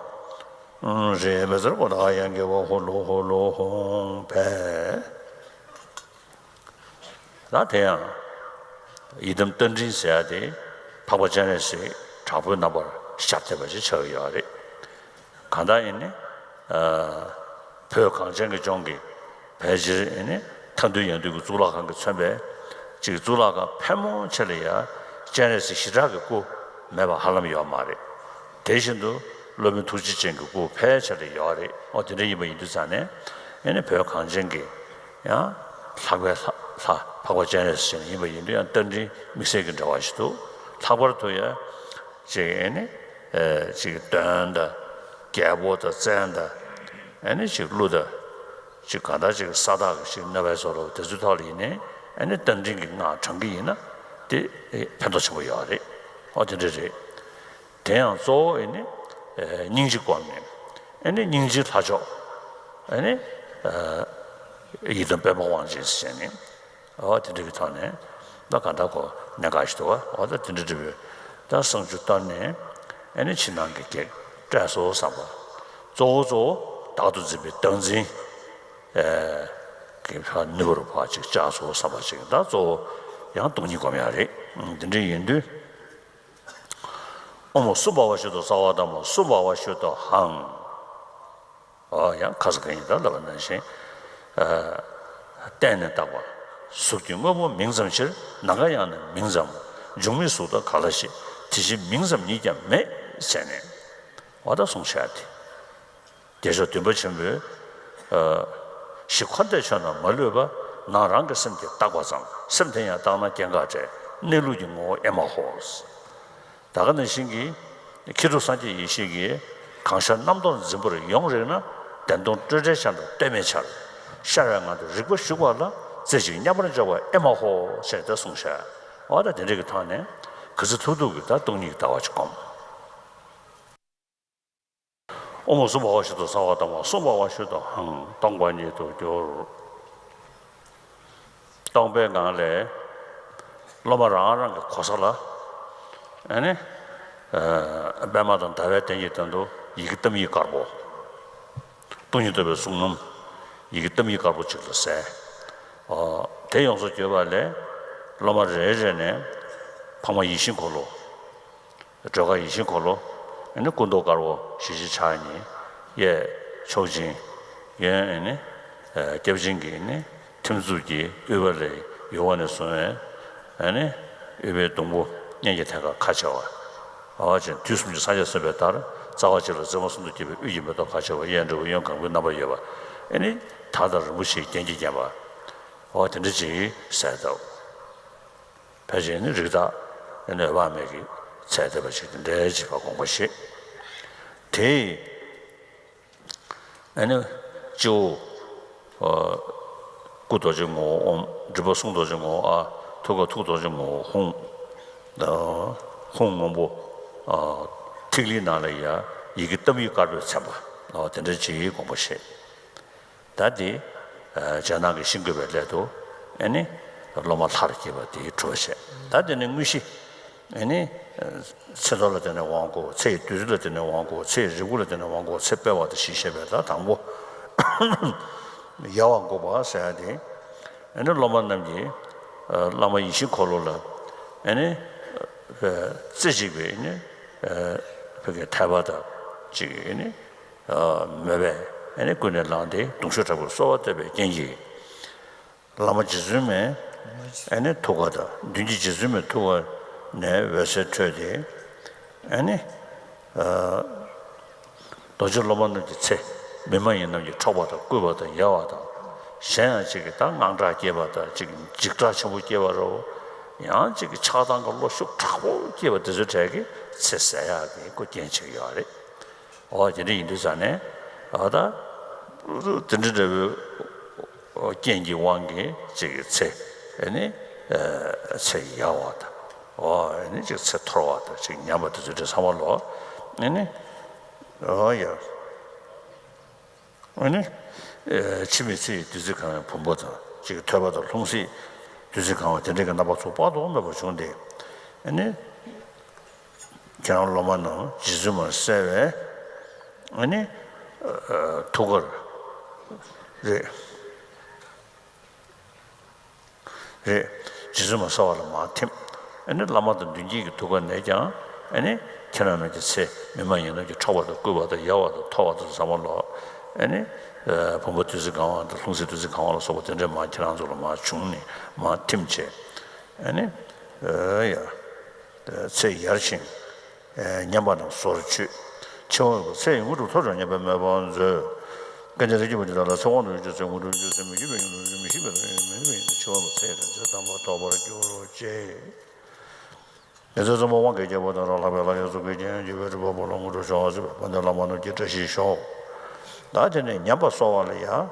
རེ་མི་ཟེར་གོ་ད་ཡང་དགེ་བ་ཧོ་ལོ་ཧོ་ལོ་ཧོང་ཕེ། ད་དེ་ཡང་ཡི་དམ་རྟ་མགྲིན་ཟེར་ཡ་དེ་འཕགས་པ་སྤྱན་རས་གཟིགས་དྲག་པོའི་རྣམ་པར་ཤར་བསྡད་པ་ཞིག་ཆགས་ཀྱི་ཡོད་རེད། གང་ལྟར་ཡིན་ནི། ཨ། བོད་གངས་ཅན་གྱི་ལྗོངས་ཀྱི་ཕལ་ཆེར་ཡིན་ནི་མཐའ་འདུལ་ཡང་འདུལ་གྱི་གཙུག་ལག་ཁང་གིས་མཚོན་པའི་ཅིག་གཙུག་ལག་ཁང་ཕལ་མོ་ཆེ་ལ་ཡང་སྤྱན་རས་གཟིགས་ཞི་དྲག་གི་སྐུ་མེད་པ་ཧ་ལམ་ཡོད་མ་རེད། དེ་བཞིན་དུ་སློབ་དཔོན་ཐུགས་རྗེ་ཅན་གྱི་སྐུ་ཕལ་ཆེར་ཡོད་རེད། ཨོ་དེ་འདྲ་ཡིན་པ་ཡིན་དུས་ཙང་ནས་ཨེ་ནི་བོད་གངས་ཅན་གྱི་ཡང་ལྷག་པའི་ལྷ་ལྷ་འཕགས་པ་སྤྱན་རས་གཟིགས་ཡིན་པ་ཡིན་དུས་ཡང་རྟ་མགྲིན་དམིགས་བསལ་གྱི་འབྲེལ་བ་ཞིག་འདུག་ལྷག་པར་དུ་ཡང་ཅིག་ཨེ་ནི་ཨེ་ཅིག་འདོན་དང་རྒྱལ་པོ་དང་བཙན་དང་ཨེ་ནི་ཅིག་གླུ་དང་ ཅིག་གང་ལྟར་ཅིག་ས་བདག་གི་ཞིག་གནོད་པའི་བཟོ་འདྲ་དེ་ཚོའི་ཐོག་ལ་ཡིན་ནའི་ཨ་ནི་རྟ་མགྲིན་གྱི་སྔགས་བགྲང་གི་ཡིན་ན་དེ་ཕན་ཐོགས་ཆེན་པོ་ཡོད་རེད། ཨོ་དེ་འདྲ་རེད། དེ་ཡང་གཙོ་བོ་ཨེ་ནི་སྙིང་རྗེ་སྒོམ་ནས་ཨེ་ནི་སྙིང་རྗེའི་ལྷ་མཆོག་ཨེ་ནི་ཡི་དམ་དཔལ་མོ་དབང་ཆེན་ཟེར་ནས་ཨོ་དེ་འདྲ་གི་ཐོག་ནས་ད་ག་འདྲ་གོ་གནད་འགག་ཞིག་འདུག་བ། ཨོ་ད་དེ་འདྲ་འདྲ་བོའི་ད་བསང་ཆུ་བཏབ་ནས་ཨེ་ནི་ཕྱི་ནང་གི་གེགས་བསྐྲད་སོ་བསམ་པ། གཙོ་བོ་གཙོ་བོ་བདག་ཏུ་འཛིན་པའི་བདག་འཛིན་གི་ཕར་ནུས་པ་རུ་ཕར་ཅིག་བཅག་སོ་བསམ་པ་ཅིག་ད་གཙོ་བོ་ཡང་སྟོང་ཉིད་སྒོམ་ཡ་རེད། དེ་འདྲ་ཡིན་དུས། ཨོཾ་སྭ་བྷཱ་ཝ་ཤུདྡྷོ་སརྦ་དྷརྨོ། སྭ་བྷཱ་ཝ་ཤུདྡྷོ་ཨྷཾ། ཨོ་ཡང་ཁ་ས་ག་ཡིན་ད་ལབ་པ་ནང་བཞིན། བརྟེན་ནས་བཏགས་པ། གཟུགས་ཀྱི་དངོས་པོ་མིང་ཙམ་ཕྱིར། ནམ་མཁའ་ཡང་ནི་མིང་ཙམ། འབྱུང་མེད་གཟུགས་དང་ག་ལ་ཞིག། དེ་བཞིན་མིང་ཙམ་ཉིད་ཀྱང་མེད། ཟེར་ནས་ཨོ་ད་གསུངས་བཞག་སྟེ། རྒྱལ་མཆོག་བདུན་པ་ཆེན་པོས་ཨ་གཞི་འཁོར་འདས་ཆོས་རྣམས་མ་ལུས་པ། ནང་རང་གི་སེམས་ཀྱིས་བརྟགས་པ་ཙམ། སེམས་དེ་ཡང་བརྟགས་ན་སྐྱེ་འགག་བྲལ། གནས་ལུགས་ཀྱི་ངོ་བོ་ཨེ་མ་ཧོ། ད་ག་ནང་བཞིན་གྱི་མཁས་གྲུབ་སངས་རྒྱས་ཡེ་ཤེས་ཀྱིས་གང་ཤར་རྣམ་རྟོག་འཛིན་པར་ཡོང་རིགས་ན། བདེན་སྟོང་སྤྲོས་བྲལ་འཆར་འགྲོ་གཏོལ་མེད་འཆར། ཤར་བའི་ངང་དུ་རིག་པ་ཞུགས་པ་ལ། རྩེ་གཅིག་མཉམ་པར་འཇོག་པ་ཨེ་མ་ཧོ། ཞེས་དེ་གསུངས་བཞག། འོ་ད་དེ་འདྲ་གི་ཐོག་ནས་ག་ཚོད་ཐུབ་ཐུབ་ཀྱིས་ད་སྟོང་ཉིད་ཀྱི་ལྟ་བ་ཅིག་སྒོམ། ཨོཾ་སྭ་བྷཱ་ཝ་ཤུདྡྷོ་སརྦ་དྷརྨོ། སྭ་བྷཱ་ཝ་ཤུདྡྷོ་ཨྷཾ། སྟོང་པ་ཉིད་དུ་གྱུར། སྟོང་པའི་ངང་ལས་སློབ་མ་རང་རང་གི་གོ་ས་ལ་ཨ་ནི་ཨ་པདྨ་དང་ཟླ་བའི་གདན་གྱི་སྟེང་དུ་ཡི་གེ་གཏམ་ཡིག་དཀར་པོ། སྟོང་ཉིད་རྟོགས་པའི་གསུང་རྣམས་ཡི་གེ་གཏམ་ཡིག་དཀར་པོ་ཅིག་ལ་གསལ། ཨོ་དེ་ཡོངས་སུ་གྱུར་པ་ལས་སློབ་མ་རེ་རེ་ནས་འཕགས་མ་ཡིད་བཞིན་འཁོར་ལོ། སྒྲོལ་དཀར་ཡིད་བཞིན་འཁོར་ལོ། ཨེ་ནི་སྐུ་མདོག་དཀར་པོ་ཞལ་གཅིག་ཕྱག་གཉིས། གཡས་མཆོག་སྦྱིན། གཡོན་ཨེ་ནི་སྐྱབས་སྦྱིན་གྱི་ཨེ་ནི་ཐིམ་མཛུབ་ཀྱིས་དབུས་པ་ལས་ཡུ་བ་ནས་བཟུང་བའི་ཨེ་ནི་དབུས་པའི་གདུང་པོ་སྙན་གྱི་ཐད་ཀར་ཁ་ཕྱེ་བ། ཨ་ཅེ་དུས་གསུམ་གྱི་སངས་རྒྱས་བསྐྱངས་པའི་མཐར། རྩ་བ་གཅིག་ལ་རྩེ་མོ་གསུམ་དུ་གྱེས་པའི་དབུས་ཀྱི་མེ་ཏོག་ཁ་ཕྱེ་བ། གཡས་འབྲས་བུ་གཡོན་གང་བུའི་རྣམ་པར་ཡོད་པ། ཨེ་ནི་དར་དང་རིན་པོ་ཆེའི་རྒྱན་གྱིས་བརྒྱན་པ། ཨོ་དེ་འདྲ་ཅིག་གསལ་འདུག་ཕལ་ཆེར་ནི་རིགས་བདག་ཨེ་ནི་འོད་དཔག་མེད་ཀྱི་ཚད་ཐེབས་པ་ཞིག་དེ་འདྲའི་བྱེད་པ་དགོངས་པ་བཞེས། དེ་ཨེ་ནི་སྤྱི་བོ་སྐུ་རྡོ་རྗེ་ངོ་བོ་ཨོཾ། སྒྲིབ་པ་གསུང་རྡོ་རྗེ་ངོ་བོ་ཨཱཿ། ཐུགས་ཀར་ཐུགས་རྡོ་རྗེ་ངོ་བོ་ཧཱུྃ། ཧཱུྃ་སྔོན་པོ་ཐིག་ལེའི་ནང་ལ་ཡ་ཡི་གེ་གཏམ་ཡིག་དཀར་པོས་མཚན་པ། ཨོ་དེ་འདྲ་ཅིག་དགོངས་པ་བཞེས། ད་འདི་རྒྱ་ནག་གི་ཤིང་བརྐོས་པའི་སླད་དུ་ཨེ་ནི་སློབ་མ་ལྷར་བསྐྱེད་པ་དེའི་གྲུབ་བྱེད། ད་འདི་ནི་དངོས་གཞི་ཨེ་ནི་ཚེ་ཐོ་ལ་བརྟེན་ནས་དབང་བསྐུར། ཚེ་ཡི་བདུད་རྩི་ལ་བརྟེན་ནས་དབང་བསྐུར། ཚེ་ཡི་རིལ་བུ་ལ་བརྟེན་ནས་དབང་བསྐུར། ཚེ་སྤེལ་བ་དང་ཞེས་བཤད་པའི་ད་དང་པོ་ཡལ་བ་འགུགས་པ་ཟེར་ཡ་དེ་ཨེ་ནི་སློབ་མ་རྣམས་ཀྱིས་བླ་མ་ཡིད་བཞིན་འཁོར་ལོ་ལ་ཨེ་ནི་རྩེ་གཅིག་པའི་ཨེ་ནི་བོད་ཀྱི་ཐལ་བ་དང་གཅིག་ཨེ་ནི། མོས་པས་ཨེ་ནི་ཀུན་ནས་བསླངས་ཏེ་གདུང་ཤུགས་དྲག་པོས་གསོལ་བ་བཏབ་པའི་རྐྱེན་གྱིས། བླ་མ་རྗེ་བཙུན་མའི་ཨེ་ནི་ཐུགས་ཀ་དང་མདུན་གྱི་རྗེ་བཙུན་མའི་ཐུགས་ཀ་ནས་འོད་ཟེར་འཕྲོས་ཏེ་ཨེ་ནི། རྡོ་རྗེ་སློབ་མ་རྣམས་ཀྱི་ཚེ་མི་མ་ཡིན་རྣམས་ཀྱི་འཕྲོག་པ་དང་བརྐུས་པ་དང་ཡལ་བ་དང་། གཞན་ཡང་གཅིག་གིས་ད་དངངས་སྐྲག་སྐྱེས་པ་དང་གཅིག་གིས་འཇིགས་སྐྲག་ཆེན་པོ་སྐྱེས་པ་རོ། ཡང་གཅིག་གིས་ཆགས་སྡང་གི་བློ་ཤུགས་དྲག་པོ་སྐྱེས་པ་དེ་ཚོའི་གྲས་ཀྱི་ཚེ་ཟད་ཡག་གི་ཁོ་རྐྱེན་ཆེ་གི་ཡོད་རེད། འོ་དེ་འདྲ་ཡིན་དུས་ཙང་ནས་འོ་ད་དེ་འདྲ་འདྲ་བོའི་རྐྱེན་གྱི་དབང་གིས་ཅིག་གི་ཚེ་ཨེ་ནི་ཚེ་ཡལ་བ་དང་འོ་ཨེ་ནི་ཅིག་ཚེ་འཐོར་བ་དང་ཅིག་ཉམས་པ་དེ་ཚོ་འདྲ་ཚང་མ་ལོ་ཨེ་ནི་འོ་ཡ་ཨེ་ནི་འཆི་མེད་ཚེ་ཡི་བདུད་རྩི་གང་བའི་བུམ་པ་དང་ཅིག་ཐོས་པ་དང་ལྷུང་བཟེད་བདུད་རྩི་གང་བ་དེ་འདྲ་གི་རྣམ་པ་ཚོ་དཔག་ཏུ་མེད་པ་བྱུང་སྟེ་ཨེ་ནི། ཁྱེད་རང་སློབ་མ་རྣམས་རྗེ་བཙུན་མར་གསལ་བའི་ཨ་ནི་ཐུགས་ཀར་རེད། རེད། རྗེ་བཙུན་མར་གསལ་བ་ལ་མར་ཐིམ། ཨ་ནི་བླ་མ་དང་མདུན་བསྐྱེད་ཀྱི་ཐུགས་ཀ་ནས་ཀྱང་ཨ་ནི་ཁྱེད་རང་རྣམས་ཀྱི་ཚེ་མི་མ་ཡིན་རྣམས་ཀྱི་འཕྲོག་པ་དང་བརྐུས་པ་དང་ཡལ་བ་དང་འཐོར་བ་དང་ཟབ་མོ་ལོ། ཨ་ནི་བུམ་པ་བདུད་རྩི་གང་བ་དང་ལྷུང་བཟེད་བདུད་རྩི་གང་བ་ལ་སོགས་པ་དེ་འདྲས་མར་ཁྱེད་རང་ཚོ་ལ་མར་བྱུང་ནས་མར་ཐིམ་བྱས། ཨ་ནི། ཨ་ཡ། ཚེ་ཡར་ཕྱིན། ཨེ་ཉམས་པ་རྣམས་སོར་ཆུད། འཆི་བ་ཚེ་ཡི་དངོས་གྲུབ་ཐོབ་ཀྱང་ཉམས་པའི་མོས་པ་མཛོད། སྐལ་ལྡན་ལྷན་སྐྱེས་པོ་འདི་དག་ལ་ཚེ་དབང་དུ་འགྱུར་ཚེ་དངོས་གྲུབ་འགྱུར་ཚེ་མི་འགྱུར་བའི་ཡོན་ཏན་མི་ཤིགས་པའི་ལམ་ཡོན་མི་ལུས་པའི་ཡོན་ཏན་འཆི་བ་ལ་ཚེ་ཡི་རིང་ཚེ་དམ་པ་ཐོབ་པར་འགྱུར་ཅིག། ཡ་ཚེ་ཚང་མ་དབང་གི་རྒྱལ་པོ་དང་རང་ལྷག་པའི་ལྷ་ཡི་གཙུག་གི་རྒྱན་ཡང་འཇུག་པའི་སྒྲུབ་པ་པོ་ལ་དངོས་གྲུབ་ཤོག་ཟེར་བའི་དཔལ་ལྡན་བླ་མ་རྣམས་ཀྱི་བཀྲ་ཤིས་ཤོག། ད་དེ་ནས་ཉམས་པ་གསོ་བ་ལ་ཡང་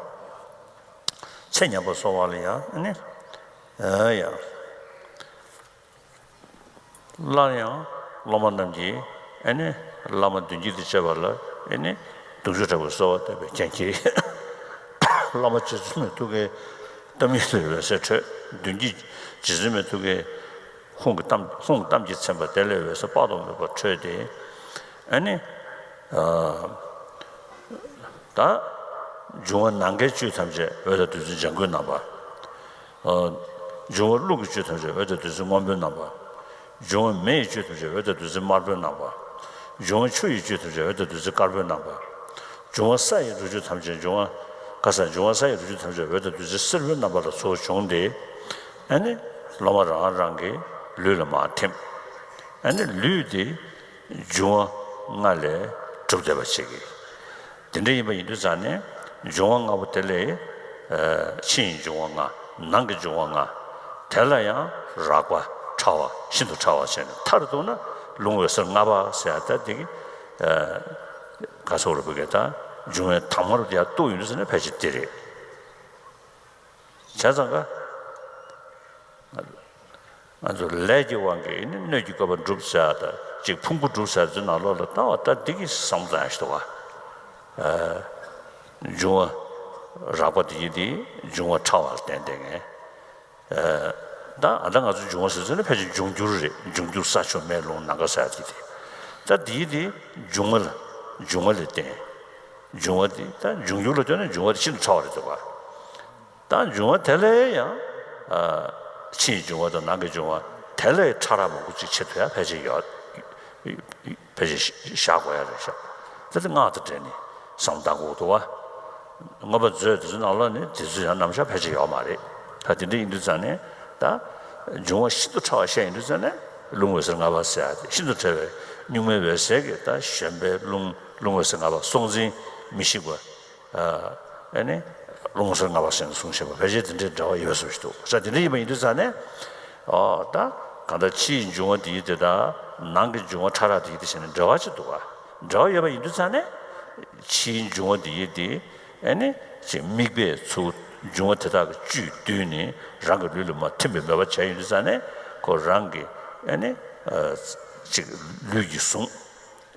ཚེ་ཉམས་པ་གསོ་བ་ལ་ཡང་ཨ་ནི་ཨ་ཡང་། སླར་ཡང་སློབ་མ་རྣམས་ཀྱིས་ཨ་ནི་བླ་མ་མདུན་བསྐྱེད་དུ་བཅར་བ་ལ་ཨ་ནི་གདུང་ཤུགས་དྲག་པོས་གསོལ་བ་བཏབ་པའི་རྐྱེན་གྱིས། བླ་མ་རྗེ་བཙུན་མའི་ཐུགས་ཀའི་གཏམ་ཡིག་ལས་འོད་ཟེར་འཕྲོས། མདུན་བསྐྱེད་རྗེ་བཙུན་མའི་ཐུགས་ཀའི་ཧཱུྃ་གི་གཏམ་ཧཱུྃ་གཏམ་གྱིས་མཚན་པ་དེ་ལས་འོད་ཟེར་དཔག་ཏུ་མེད་པ་འཕྲོས་ཏེ། ཨ་ནི། ད་འབྱུང་བ་ནམ་མཁའི་བཅུད་ཐམས་ཅད་འོད་དང་བདུད་རྩི་ལྗང་གུའི་རྣམ་པ། འབྱུང་བ་རླུང་གི་བཅུད་ཐམས་ཅད་འོད་དང་བདུད་རྩི་སྔོན་པོའི་རྣམ་པ། འབྱུང་བ་མེ་ཡི་བཅུད་ཐམས་ཅད་འོད་དང་བདུད་རྩི་དམར་པོའི་རྣམ་པ། འབྱུང་བ་ཆུ་ཡི་བཅུད་ཐམས་ཅད་འོད་དང་བདུད་རྩི་དཀར་པོའི་རྣམ་པ། འབྱུང་བ་ས་ཡི་རུ་བཅུད་ཐམས་ཅད་འབྱུང་བ་ཁ་ས་འབྱུང་བ་ས་ཡི་རུ་བཅུད་ཐམས་ཅད་འོད་དང་བདུད་རྩི་སེར་པོའི་རྣམ་པ་ལ་ཚུར་བྱུང་སྟེ། ཨ་ནི་སློབ་མ་རང་རང་གི་ལུས་ལ་མར་ཐིམ། ཨ་ནི་ལུས་དེ་འབྱུང་བ་ལྔ་ལས་གྲུབ་བསྡད་པ་ཞིག་གིས། དེ་འདྲ་ཡིན་པ་ཡིན་དུས་ཙང་ནས་འབྱུང་བ་ལྔ་པོ་དེ་ལས་ཕྱི་ཡི་འབྱུང་བ་ལྔ། ནང་གི་འབྱུང་བ་ལྔ། དེ་ལ་ཡང་རགས་པ་ཕྲ་བ་ཤིན་ཏུ་ཕྲ་བ་བྱས་ནས་མཐར་གཏུགས་ན་རླུང་འོད་ཟེར་ལྔ་པ་ཟེར་ཡ་ད་འདི་གི་ག་ཚོད་རེད་བུ་གས་ད་འབྱུང་བའི་དྭངས་མ་རུ་ཡར་གཏུགས་ཡོང་དུས་ཙང་ནས་ཕལ་ཆེར་འདི་རེད། བྱས་ཙང་ཀ་ང་ཚོ་ལས་ཀྱི་དབང་གིས་ནི་སྣོད་ཀྱི་བཀོད་པ་འགྲུབ་ཟེར་ཡ་ད་ཅིག་ཕུང་པོ་འགྲུབ་ཟེར་ཡ་ཚོའི་ནང་ལོགས་ལ་ལྟ་བ་ད་འདི་གི་བསམ་བློ་བཏང་ཡ་ཞིག་འདུག་ག་འབྱུང་བ་རགས་པ་དེ་ཡིན་དེ་འབྱུང་བ་ཕྲ་བ་ལ་བརྟེན་ཏེ་ངས། ད་ཨ་ད་ང་ཚོ་འབྱུང་བ་ཟེར་ཚུལ་ནི་ཕལ་ཆེར་འབྱུང་འགྱུར་རེད། འབྱུང་འགྱུར་ས་ཆུ་མེ་རླུང་ནམ་མཁའ་ཟེར་ཡ་དེ་དེ། ད་དེ་ཡིན་དེ་འབྱུང་བ་ལ་འབྱུང་བ་ལ་བརྟེན། འབྱུང་བ་དེ་ད་འབྱུང་འགྱུར་ལ་ལྟོས་ན་འབྱུང་བ་དེ་ཤིན་ཏུ་ཕྲ་བ་རེད་འདུག་ག་ད་འབྱུང་བ་དེ་ལས་ཡང་། ཕྱིའི་འབྱུང་བ་དང་ནང་གི་འབྱུང་བ་དེ་ལས་ཕྲ་རགས་མང་པོ་ཅིག་བྱེད་ཐུབ་ཡ་ཕལ་ཆེར་ཡོད། ཕལ་ཆེར་བཞག་དགོས་ཡ་རེད་ཤག་དེ་དེ་སྔགས་དང་འབྲེལ་ནས་བསམ་བློ་བཏང་དགོས་འདུག་བ། མངོན་པ་མཛོད་དེ་ཚོའི་ནང་ལོགས་ནས་དེ་ཚོ་ཡང་རྣམ་གཞག་ཕལ་ཆེར་ཡོད་མ་རེད། ད་དེ་འདྲ་ཡིན་དུས་ཙང་ནས་ད་འབྱུང་བ་ཤིན་ཏུ་ཕྲ་བ་བཤད་ཡིན་དུས་ཙང་ནས་རླུང་འོད་ཟེར་ལྔ་པ་ཟེར་ཡ་དེ་ཤིན་ཏུ་ཕྲ་བའི་གཉུག་མའི་འོད་ཟེར་གྱིས་ད་གཞན་པའི་རླུང་རླུང་འོད་ཟེར་ལྔ་པ་སྲོག་འཛིན་མི་ཤིགས་པ། ཨ་ནི་རླུང་འོད་ཟེར་ལྔ་པ་ཟེར་ནས་གསུངས་བཞག་པ་ཕལ་ཆེར་དེ་འདྲའི་འབྲེལ་བ་ཡོད་བཟོ་ཞིག་འདུག་ས་དེ་འདྲ་ཡིན་པ་ཡིན་དུས་ཙང་ནས། ཨོ་ད་གང་ལྟར་ཕྱིའི་འབྱུང་བ་དེ་ཡི་དེ་དང་ནང་གི་འབྱུང་བ་ཕྲ་རགས་དེ་ཡི་དེ་བྱས་ནས་འབྲེལ་བ་ཅིག་འདུག་ག་འབྲེལ་བ་ཡོད་པ་ཡིན་དུས་ཙང་ནས་ཕྱིའི་འབྱུང་བ་དེ་ཡི་དེ་ཨ་ནི་ཅིག་དམིགས་པས་ཚུར་འབྱུང་བ་དེ་དག་གི་བཅུད་བསྡུས་ནས་རང་གི་ལུས་ལ་མར་ཐིམ་པའི་མོས་པ་བྱས་ཡོང་དུས་ཙང་ནས་ཁོ་རང་གི་ཨ་ནི་ཅིག་ལུས་ཀྱི་ཟུངས།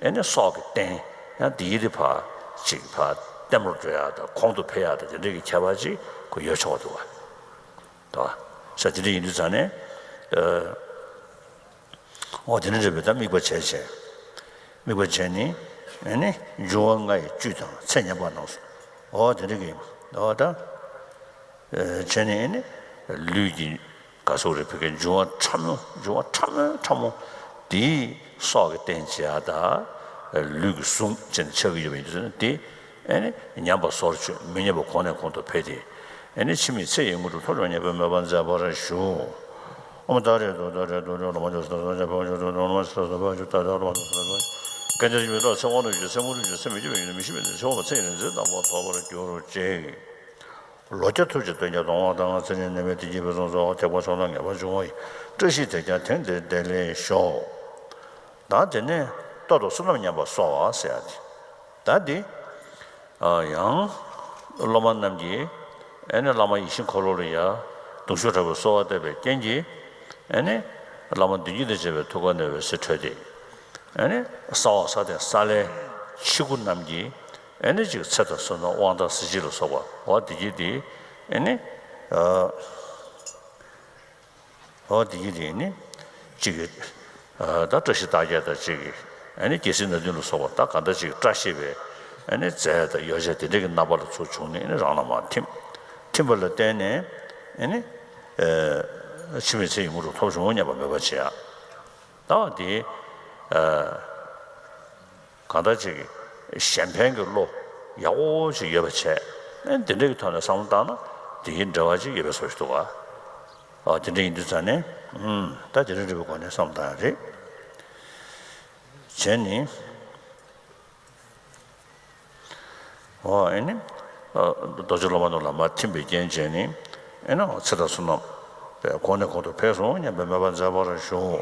ཨེ་ནི་སྲོག་གི་རྟེན། ཡང་དེའི་རིགས་ཕར་ཅིག་ཕར་ལྟད་མོར་འགྲོ་ཡག་དང་གོང་དུ་འཕེལ་ཡག་དང་དེ་འདྲའི་གི་ཁྱད་པར་ཅིག་ཁོ་ཡོད་ཆོག་པ་འདུག་བ། ད་ས་དེ་འདྲ་ཡིན་དུས་ཙང་ནས། འོ་དེ་འདྲ་རེད་པས་ད་དམིགས་པ་བྱས་བྱས། དམིགས་པ་བྱས་ནི། ཨེ་ནི་འབྱུང་བ་ལྔ་ཡི་བཅུད་དང་ཚད་མཉམ་པ་རྣམས་སོ། འོ་དེ་འདྲ་གི་འོ་ད། བྱས་ནས་ཨེ་ནི་ལུས་ཀྱི། ག་སོགས་རེ་ཕ་གིའི་འབྱུང་བ་ཕྲ་མོ་འབྱུང་བ་ཕྲ་མོ་ཕྲ་མོ་དེའི་སྲོག་གི་རྟེན་བྱེད་ཡ་དང་ལུས་ཀྱི་ཟུངས་བྱས་ནས་ཆགས་ཀྱི་ཡོད་པ་ཡིན་དུས་ཙང་ནས་དེ་ཨེ་ནི་ཉམས་པ་སོར་ཆུད་མི་ཉམས་པ་གོང་ནས་གོང་དུ་འཕེལ་ཏེ་ཨེ་ནི་འཆི་མེད་ཚེ་ཡི་དངོས་གྲུབ་ཐོབ་འགྲོ་སྙམ་པའི་མོས་པ་མཛད་པར་ཞུ། ཨོཾ་ཏཱ་རེ་ཏུཏྟཱ་རེ་ཏུཏྟཱ་རེ་ལོ་མ་ཇོ་སི་ཏཱ་ཏཱ་ཇ་ཕ་ཇོ་ཏུ་ཏོ་ལོ་མ་སི་ཏཱ་ཏཱ་ཕ་ཇོ་ཏཱ་ཏཱ་ལོ་མ་ཏུ་སི་ཏཱ་ཏཱ་ཇོ། སྐད་ཅིག་མི་སྐྲག་ཚེ་དབང་རྣམས་ཀྱི་ཚེ་དངོས་གྲུབ་ཀྱི་ཚེ་མི་འཆི་མེད་ཚེ་མི་ཉམས་པའི་ཚེ་འོང་བ་ཚེ་ཡི་རིང་བསྲེལ་དང་པོ་ཐོབ་པར་གྱུར་ཅིག་ལོ་བརྒྱ་ཐུབ་ཀྱི་སྟོན་ཀྱང་སྡོང་པོ་དང་ཚེ་རིང་ནད་མེད་བདེ་སྐྱིད་ཕུན་སུམ་ཚོགས་པ་ཐེག་པ་མཆོག་ལ་ངེས་པར་འབྱུང་བ་ཡི། བཀྲ་ཤིས་དེས་ཀྱང་དེང་འདིར་བདེ་ལེགས་ཤོག་ད་དེ་ནས་ལྟོ་དང་བསོད་ནམས་ཉམས་པ་གསོ་བ་ཟེར་ཡ་དེ། ད་འདི། ཡང་། སློབ་མ་རྣམས་ཀྱིས། ཨེ་ནི་བླ་མ་ཡིད་བཞིན་འཁོར་ལོ་ལ་ཡ། གདུང་ཤུགས་དྲག་པོས་གསོལ་བ་བཏབ་པའི་རྐྱེན་གྱིས། ཨེ་ནི། བླ་མ་མདུན་བསྐྱེད་དུ་བྱས་པའི་ཐུགས་ཀ་ནས་འོད་ཟེར་འཕྲོས་ཏེ། ཨེ་ནི། གསང་བ་ས་སྟེང་ས་བླའི་ཕྱི་སྐུ་རྣམས་ཀྱིས། ཨེ་ནི་ཅིག་ཚེ་དང་བསོད་ནམས་དབང་ཐང་གཟི་བརྗིད་ལ་སོགས་པ་འོ་དེ་གྱིས་དེ། ཨེ་ནི། འོ་དེ་གྱིས་དེ་ནི། གཅིག་གིས། ད་བཀྲ་ཤིས་རྟགས་བརྒྱད་དང་གཅིག་གིས། ཨེ་ནི་རྒྱལ་སྲིད་སྣ་བདུན་ལ་སོགས་པ་ད་གང་ལྟར་ཅིག་བཀྲ་ཤིས་པའི། ཨེ་ནི་རྫས་དང་ཡོ་བྱད་དེ་འདྲ་གི་རྣམ་པ་ལ་ཚུར་བྱུང་ནས་ཨེ་ནི་རང་ལ་མར་ཐིམ། ཐིམ་པ་ལ་བརྟེན་ནས། ཨེ་ནི། འཆི་མེད་ཚེ་ཡི་དངོས་གྲུབ་ཐོབ་བྱུང་སྙམ་པའི་མོས་པ་བྱེད་ཡ། ད་དེ། གང་ལྟར་ཅིག་གཞན་ཕན་གྱི་བློ་ཡག་པོ་ཅིག་ཡོད་པ་བྱས། ཨེ་འདི་འདྲ་གི་ཐོག་ནས་བསམ་བློ་བཏང་ན་དེའི་འབྲེལ་བ་ཅིག་ཡོད་པའི་བཟོ་ཞིག་འདུག་ག་ཨ་དེ་འདྲ་ཡིན་དུས་ཙང་ནས་ཨུམ་ད་དེ་འདྲ་འདྲ་བའི་སྒོ་ནས་བསམ་བློ་བཏང་ཡ་རེད། བྱས་ནས། འོ་ཨེ་ནི། རྡོ་རྗེ་སློབ་མ་རྣམས་ལ་མར་ཐིམ་པའི་རྐྱེན་བྱས་ནས། ཨེ་ནི་ཚེ་དང་བསོད་ནམས་གོང་ནས་གོང་དུ་འཕེལ་སོང་སྙམ་པའི་མོས་པ་མཛད་པར་ཞུ།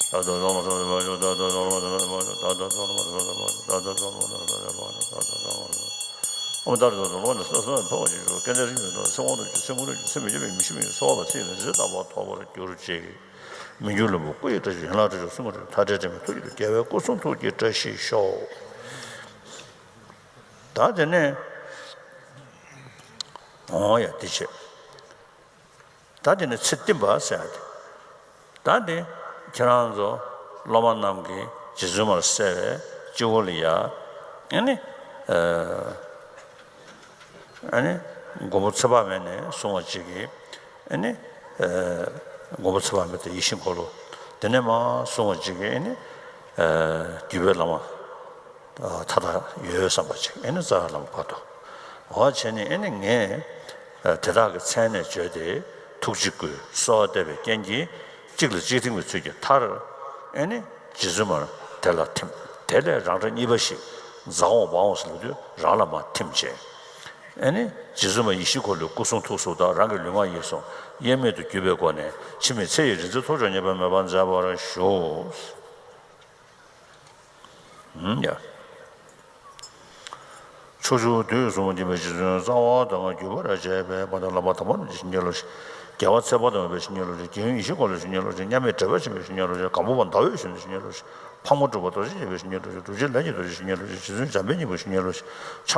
མི་འགྱུར་ལྷུན་པོ་སྐུ་ཡི་བཀྲ་ཤིས་ཡོན་ལག་དྲི་ཞུགས་སེམས་ཁོང་རུ་གྱུར་ཐ་དད་བྲལ་མེད་ཐུགས་རྗེ་ལ་རྒྱལ་བའི་སྐུ་གསུང་ཐུགས་ཀྱི་བཀྲ་ཤིས་ཤོག། ད་དེ་ནས་འོང་ཡ་དེ་བྱས། ད་དེ་ནས་ཚེ་བསྟིམ་པ་ཟེར་ཡ་དེ། ད་དེ་ཁྱེད་རང་ཚོ་སློབ་མ་རྣམས་ཀྱིས་རྗེ་བཙུན་མར་གསལ་བའི་སྤྱི་བོ་ལ་ཡ། ཨ་ནི། ཨ་ནི། མགོན་པོ་ཚེ་དཔག་མེད་ནས་གསུངས་པ་ཅིག་གིས། ཨ་ནི། མགོན་པོ་ཚེ་དཔག་མེད་དང་ཡིད་བཞིན་འཁོར་ལོ། དེ་ནས་མར་གསུངས་པ་ཅིག་གིས་ཨ་ནི། བརྒྱུད་པའི་བླ་མ། མཐའ་དག་ཡོད་བསམ་པ་ཅིག་ཨེ་ནི་རྩ་བའི་བླ་མ་བར་དུ། འོ་བྱས་ནས་ཨེ་ནི་ངས་དེ་དག་གི་མཚན་ནས་བརྗོད་དེ་ཐུགས་རྗེ་བསྐུལ་གསོལ་བ་འདེབས་པའི་རྐྱེན་གྱིས་གཅིག་ལ་གཅིག་བརྟེན་པའི་ཚུལ་གྱིས་མཐར་ཨེ་ནི་རྗེ་བཙུན་མར་དེ་ལ་ཐིམ། དེ་ལས་རང་འདྲ་གཉིས་པ་ཞིག་འཛའ་འོག་འབའ་འོག་ཟེར་ལབ་དུས་རང་ལ་མར་ཐིམ་བྱས། ཨེ་ནི་རྗེ་བཙུན་མ་ཡེ་ཤེས་འཁོར་ལོའི་སྐུ་གསུང་ཐུགས་སུ་དག་རང་གི་ལུས་ངག་ཡིད་གསུམ་དབྱེར་མེད་དུ་གྱུར་པའི་སྒོ་ནས་འཆི་མེད་ཚེ་ཡི་རིག་འཛིན་ཐོབ་མཆོག་མཉེས་པ་མོས་པ་མཛད་པར་ཞུ། ཡ། ཕྱོགས་བཅུ་དུས་གསུམ་མཁྱེན་པའི་རྗེ་བཙུན་རྩ་བ་དང་བརྒྱུད་པར་བཅས་པའི་དཔལ་ལྡན་བླ་མ་དམ་པ་རྣམས་ཀྱི་བྱིན་གྱིས་རློབས་ཤིག། རྒྱལ་བ་ཚེ་དཔག་མེད་པའི་བྱིན་གྱིས་རློབས་ཤིག། རྒྱལ་ཡུམ་ཡེ་ཤེས་འཁོར་ལོའི་བྱིན་གྱིས་རློབས་ཤིག། མཉམ་མེད་དྲེགས་པ་ཆེན་པོའི་བྱིན་གྱིས་རློབས་ཤིག། སྒམ་པོ་པ་ཟླ་འོད་བཞིན་དུ་བྱིན་གྱིས་རློབས་ཤིག། ཕག་མོ་གྲུ་པ་རྡོ་རྗེ་འཆང་པའི་བྱིན་གྱིས་རློབས་ཤིག། རྡོ་རྗེ་ལས་ཀྱི་རྡོ་རྗེའི་བྱིན་གྱིས་རློབས་ཤིག། ཕྱག་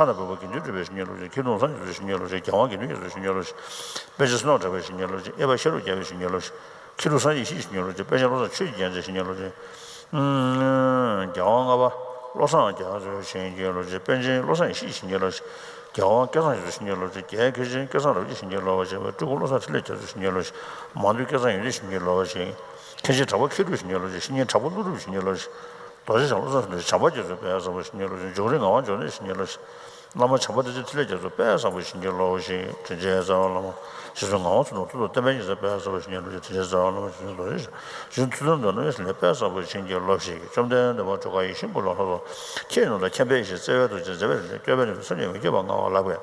ན་འབེབས་པ་དགེ་འདུན་གྲུབ་པའི་བྱིན་གྱིས་རློབས་ཤིག། ཕྱག་ན་འབེབས་པ་དགེ་འདུན་གྱི་བྱིན་གྱིས་རློབས་ཤིག། མཁས་གྲུབ་སངས་རྒྱས་རྡོ་རྗེའི་བྱིན་གྱིས་རློབས་ཤིག། དཔལ་ཆེན་བསོད་ནམས་གྲགས་པའི་བྱིན་གྱིས་རློབས་ཤིག། གཡས་པ་ཤེས་རབ་རྒྱལ་བའི་བྱིན་གྱིས་རློབས་ཤིག། མཁས་གྲུབ་སངས་རྒྱས་ཡེ་ཤེས་ཀྱི་བྱིན་གྱིས་རློབས་ཤིག། དཔལ་ཆེན་བློ་བཟང་ཆོས་ཀྱི་རྒྱལ་མཚན་བྱིན་གྱིས་རློབས་ཤིག། རྒྱལ་དབང་ལྔ་པ་བློ་བཟང་རྒྱ་མཚོའི་བྱིན་གྱིས་རློབས་ཤིག། པཎ་ཆེན་བློ་བཟང་ཡེ་ཤེས་ཀྱི་བྱིན་གྱིས་རློབས་ཤིག། རྒྱལ་དབང་སྐལ་བཟང་རྒྱ་མཚོའི་བྱིན་གྱིས་རློབས་ཤིག། རྒྱལ་བའི་མཁས་ཆེན་སྐལ་བཟང་རབ་རྒྱས་བྱིན་གྱིས་རློབས་པར་བྱེད་པ། སྤྲུལ་སྐུ་བློ་བཟང་འཕྲིན་ལས་རྒྱ་མཚོའི་བྱིན་གྱིས་རློབས་པར་བྱེད། མང་ཐོས་སྐལ་བཟང་ཡོན་ཏན་བྱིན་གྱིས་རློབས་པར་བྱེད། མཁན་ཆེན་གྲགས་པ་མཁས་གྲུབ་བྱིན་གྱིས་རློབས་ཤིག། བཤེས་གཉེན་གྲགས་པ་ཀླུ་སྒྲུབ་བྱིན་གྱིས་རློབས་པར་བྱེད། རྡོ་རྗེ་འཆང་བློ་བཟང་སེང་གེ་བྱམས་པ་རྒྱ་མཚོའི་དཔལ་བཟང་པོ་བྱིན་གྱིས་རློབས་ཤིག། འབྱུང་རིང་ངག་དབང་འབྱུང་གནས་བྱིན་གྱིས་རློབས་ཤིག། བླ་མ་བྱམས་པ་བདེ་ཆེན་འཕྲིན་ལས་རྒྱ་མཚོ་དཔལ་བཟང་པོ་བྱིན་གྱིས་རློབས་ཤིག། དྲིན་ཅན་རྩ་བའི་བླ་མ་རྗེ་བཙུན་ངག་དབང་མཚོ་ནོར་བུ་ཐུབ་རྟགས་དཔལ་མགོན་རྒྱལ་མཚན་དཔལ་བཟང་པོ་བྱིན་གྱིས་རློབས་ཤིག། དྲིན་ཅན་རྩ་བའི་བླ་མ་རྗེ་བཙུན་རྡོ་རྗེ་འཆང་། རྗེ་བཙུན་ཐུབ་བསྟན་རྡོ་རྗེ་འཆང་དཔལ་བཟང་པོ་བྱིན་གྱིས་རློབས་ཤིག། བཅོམ་ལྡན་འདས་མ་སྒྲོལ་དཀར་ཡིད་བཞིན་ཀུན་ལ་ལྷོད་དོ། ཁྱེད་ནི་ལ་མཁྱེན་པའི་ཡེ་ཤེས་བརྩེ་བའི་རྡོ་རྗེ། བརྩེ་བའི་རིག་འཛིན་བསྐྱོད་པས་ནི་སེམས་ཅན་མི་བསྐྱོད་པར་མངའ་བ་ལགས་པས།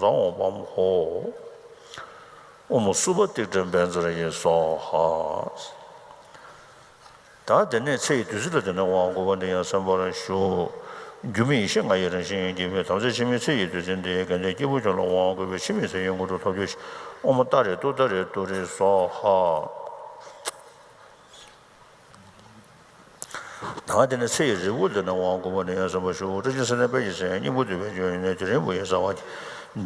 ཛཾ་ཧོ། ཨོཾ་སུ་པ་ཏིཥྛ་བཛྲ་ཡེ་སྭཱ་ཧཱ། ད་དེ་ནས་ཚེ་ཡི་བདུད་རྩི་ལ་དེ་ནས་དབང་བསྐུར་བ་འདི་ཡང་གསན་པར་ཞུ། སྒྱུ་མའི་ཡེ་ཤེས་ལྔ་ཡི་རང་བཞིན་ཡོན་གྱིས་མི་ཐམས་ཅད་འཆི་མེད་ཚེ་ཡི་བདུད་རྩི་འདི་དགེ་འདུན་སྐྱེས་བུ་ཁྱོད་ལ་དབང་བསྐུར་བའི་འཆི་མེད་ཚེ་ཡི་མགོན་པོར་ཐོབ་གྱུར་ཅིག། ཨོཾ་ཏཱ་རེ་ཏུཏྟཱ་རེ་ཏུ་རེ་སྭཱ་ཧཱ། ད་དེ་ནས་ཚེ་ཡི་རིལ་བུ་ལ་དེ་ནས་དབང་བསྐུར་བ་འདི་ཡང་གསན་པར་ཞུ། བཀྲ་ཤིས་སེམས་ལྡན་དཔལ་གྱི་ཚལ། སྙིང་པོ་འདུས་པའི་རྒྱུ་ཡོན་ཏན་དེ་རིང་བུ་ཡི་རྩ་བ་ཡི།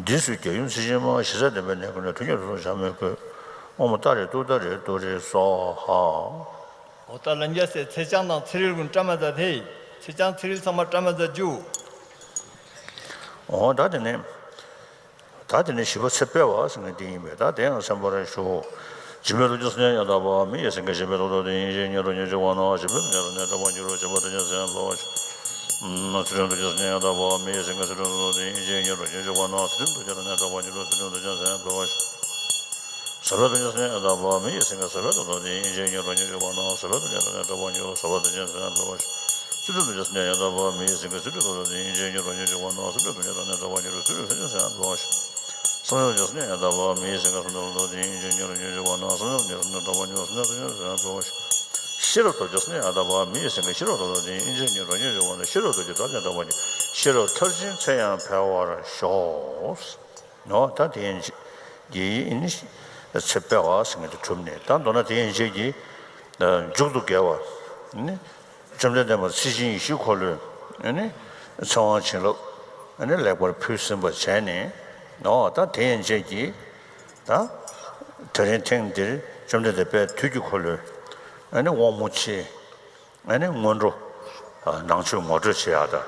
འདི་ཚུ་རྒྱལ་ཡུམ་ཚེ་ཕྱི་མ། ཞེ་ས་ལྡན་པའི་གནས་ཀུན་ནས། ཐུགས་མཉེས་ལྷུན་གྲུབ་འཆི་མེད་སྐུ། ཨོཾ་ཏཱ་རེ་ཏུཏྟཱ་རེ་ཏུ་རེ་སྭཱ་ཧཱ། འོ་ད་ལན་རྒྱ་སེ་ཚེ་ཆང་དང་ཚེ་རིལ་ཀུན་བཀྲ་མ་མཛད་དེ། ཚེ་ཆང་ཚེ་རིལ་ཚང་མ་བཀྲ་མ་མཛད་རྒྱུ། འོ་ད་དེ་ནས། ད་དེ་ནས་བཞི་པ་ཚེ་སྤེལ་བ་ཟེར་མཁན་དེ་ཡིན་པས། ད་དེ་ཡང་གསན་པར་ཞུ། འཇིགས་པའི་ལོ་རྒྱུས་སེམས་ཅན་ཡང་དག་པ། མི་ཡི་སེང་གེ་འཇིགས་པའི་ལོ་ཐོག་དེ་ཡི་ཕྱིར་ཉེ་རུ་ཉེ་འཇིགས་པ་ན། འཇིགས་པའི་སྡུག་བསྔལ་རབ་གནས་དག་པར་འགྱུར་རོ། འཇིགས་པ་སྡུག་བསྔལ་སེལ་ཡང་འཕེལ་བར་ཤོག། ཚུལ་ཁྲིམས་སྡུག་བསྔལ་སེམས་ཅན་ཡང་དག་པ། མི་ཡི་སེང་གེ་ཚུལ་ཁྲིམས་ལོ་ཐོག་དེ་ཡི་ཕྱིར་ཉེ་རུ་ཉེ་འཇིགས་པ་ན། ཚུལ་ཁྲིམས་སྡུག་བསྔལ་རབ་གནས་དག་པར་འགྱུར་རོ། ཚུལ་ཁྲིམས་སྡུག་བསྔལ་སེལ་ཡང་འཕེལ་བར་ཤོག། ཟག་པའི་སྡུག་བསྔལ་སེམས་ཅན་ཡང་དག་པ། མི་ཡི་སེང་གེ་ཟག་པའི་སྡུག་བསྔལ་ལོ་ཐོག་དེ་ཡི་ཕྱིར་ཉེ་རུ་ཉེ་འཇིགས་པ་ན། ཟག་པའི་སྡུག་བསྔལ་རབ་གནས་དག་པར་འགྱུར་རོ། ཟག་པ་སྡུག་བསྔལ་སེལ་ཡང་འཕེལ་བར་ཤོག། ཚུལ་ཁྲིམས་སྡུག་བསྔལ་སེམས་ཅན་ཡང་དག་པ། མི་ཡི་སེང་གེ་ཚུལ་ཁྲིམས་ལོ་ཐོག་དེ་ཡི་ཕྱིར་ཉེ་རུ་ཉེ་འཇིགས་པ་ན། ཚུལ་ཁྲིམས་སྡུག་བསྔལ་རབ་གནས་དག་པར་འགྱུར་རོ། ཚུལ་ཁྲིམས་སྡུག་བསྔལ་སེམས་ཅན་ཡང་འཕེལ་བར་ཤོག། བསམ་ཡས་སྡུག་བསྔལ་སེམས་ཅན་ཡང་དག་པ། མི་ཡི་སེང་གེ་བསམ་ཡས་ལོ་ཐོག་དེ་ཡི་ཕྱིར་ཉེ་རུ་ཉེ་འཇིགས་པ་ན། བསམ་ཡས་སྡུག་བསྔལ་རབ་གནས་དག་པར་འགྱུར་རོ། བསམ་ཡས་སྡུག་བསྔལ་སེམས་ཅན་ཡང་འཕེལ་བར་ཤོག། ཤེས་རབ་སྟོབས་ཀྱི་སེམས་ཅན་ཡང་དག་པ། མི་ཡི་སེང་གེ་ཤེས་རབ་ལོ་ཐོག་དེ་ཡི་ཕྱིར་ཉེ་རུ་ཉེ་འཇིགས་པ་ན། ཤེས་རབ་སྟོབས་ཀྱི་སྟོབས་ཀྱང་དག་པ་ཉིད། ཤེས་རབ་མཐར་ཕྱིན་ཚེ་ཡང་འཕེལ་བར་ཤོག། ནོ། ད་དེ་ཡན་ཆད་ཀྱིས་ནི་ཚེ་སྤེལ་བ་ཟེར་མཁན་དེ་གྲུབ་ནས། ད་མདོར་ན་དེ་ཡན་ཆད་ཀྱིས་མཇུག་ཏུ་དགེ་བ་ནི་བཅོམ་ལྡན་འདས་མ་ཚེ་བཞིན་ཡེ་ཤེས་འཁོར་ལོའི་ནི་ཚེ་དབང་བྱིན་རླབས་ནི་ལེགས་པར་ཕུལ་ཟིན་པ་བྱས་ནས། ནོ། ད་དེ་ཡན་ཆད་ཀྱིས་ད་དེ་རིང་ཐེངས་འདིར་བཅོམ་ལྡན་འདས་དཔལ་དུས་ཀྱི་འཁོར་ལོའི་ནི་དབང་མོ་ཆེ། ཨ་ནི་སྔོན་འགྲོ། ཨ། ནང་མཆོད་ངོ་སྤྲོད་བྱེད་ཡག་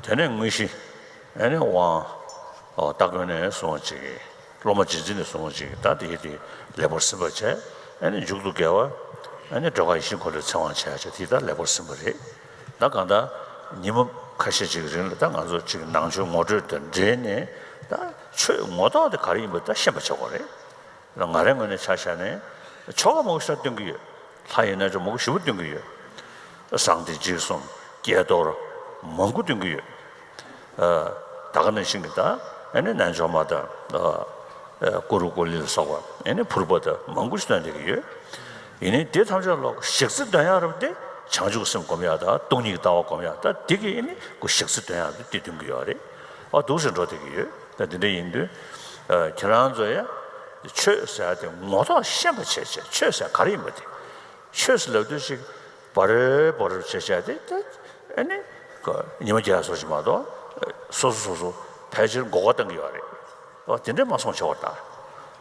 དང་། དེ་ནས་དངོས་གཞི། ཨ་ནི་དབང་། ཨོ། སྟ་གོན་ནས་སོང་བ་ཅིག། སློབ་མ་རྗེས་འཛིན་ནས་སོང་བ་ཅིག། ད་དེ་དེ་ལེགས་པར་ཟིན་པ་བྱས། ཨ་ནི་མཇུག་ཏུ་དགེ་བ། ཨ་ནི་སྒྲོལ་དཀར་ཡེ་ཤེས་འཁོར་ལོའི་ཚེ་དབང་བྱས་བྱས། དེ་ད་ལེགས་པར་ཟིན་པ་རེད། ད་གང་ལྟར་ཉིན་མོ་ཁ་ཤས་ཅིག་རིང་ལ་ད་ང་ཚོ་ཅིག་ནང་མཆོད་ངོ་སྤྲོད་དང་འབྲེལ་ནས། ད་ཆོས་ངོ་ཐོག་དེ་ག་རེ་ཡིན་པ་ད་ཤེས་པ་བྱེད་དགོས་རེད། ང་རའི་ངོས་ནས་ཆ་བཞག་ནས་ཆོ་ག་མང་པོ་ཞིག་སྟོན་གྱི་ཡོད། ལྷ་ཡི་རྣལ་འབྱོར་མང་པོ་ཞེ་པོ་སྟོན་གྱི་ཡོད། བཟང་བདེ་འཇིགས་གསུམ་བསྐྱེད་རྡོར་མང་པོ་སྟོན་གྱི་ཡོད། ཨ། ད་ག་ནང་བཞིན་གྱི་ད་ཨ་ནི་རྣལ་འབྱོར་མ་དང་། ཨ། ཀུ་རུ་ཀུ་ལི་ལ་སོགས་པ། ཨ་ནི་ཕུར་པ་དང་མང་པོ་ཞིག་སྟོན་བསྡད་ཀྱི་ཡོད། ཡིན་ནའི་དེ་ཐམས་ཅད་ལ་ཞག་རྩི་འདོན་ཡག་རབ་དེ་བྱང་ཆུབ་སེམས་སྒོམ་ཡག་དང་སྟོང་ཉིད་ཀྱི་ལྟ་བ་སྒོམ་ཡག་དང་། དེ་གི་ཨ་ནི་ཁོ་ཞག་རྩི་འདོན་ཡག་དེ་དེ་སྟོན་གྱི་ཡོད་རེད། ཨ། འདུག་སེ་འགྲོ་བསྡད་ཀྱི་ཡོད། ད་དེ་འདྲ་ཡིན་དུས། ཨ། ཁྱེད་རང་ཚོ་ཡང་ཆོས་ཟེར་ཡག་དེ་ངོ་ཐོག་ཤེས་པ་བྱས་བྱས། ཆོས་ཟེར་ག་རེ་ཡིན་པ་དེ། ཆོས་ཟེར་ལབ་དུས་ཅིག་བ་རེ་བ་རེ་བྱས་བྱས་དེ་ད་ཨ་ནི་ཉི་མ་རྒྱལ་སོགས་ཅིག་མ་གཏོགས། སོ་སོ་སོ་སོ་ཕལ་ཆེར་མགོ་སྐོར་གཏོང་གི་ཡོད་རེད། ཨོ། དེ་འདྲས་མ་སོང་བྱས་པར་ད།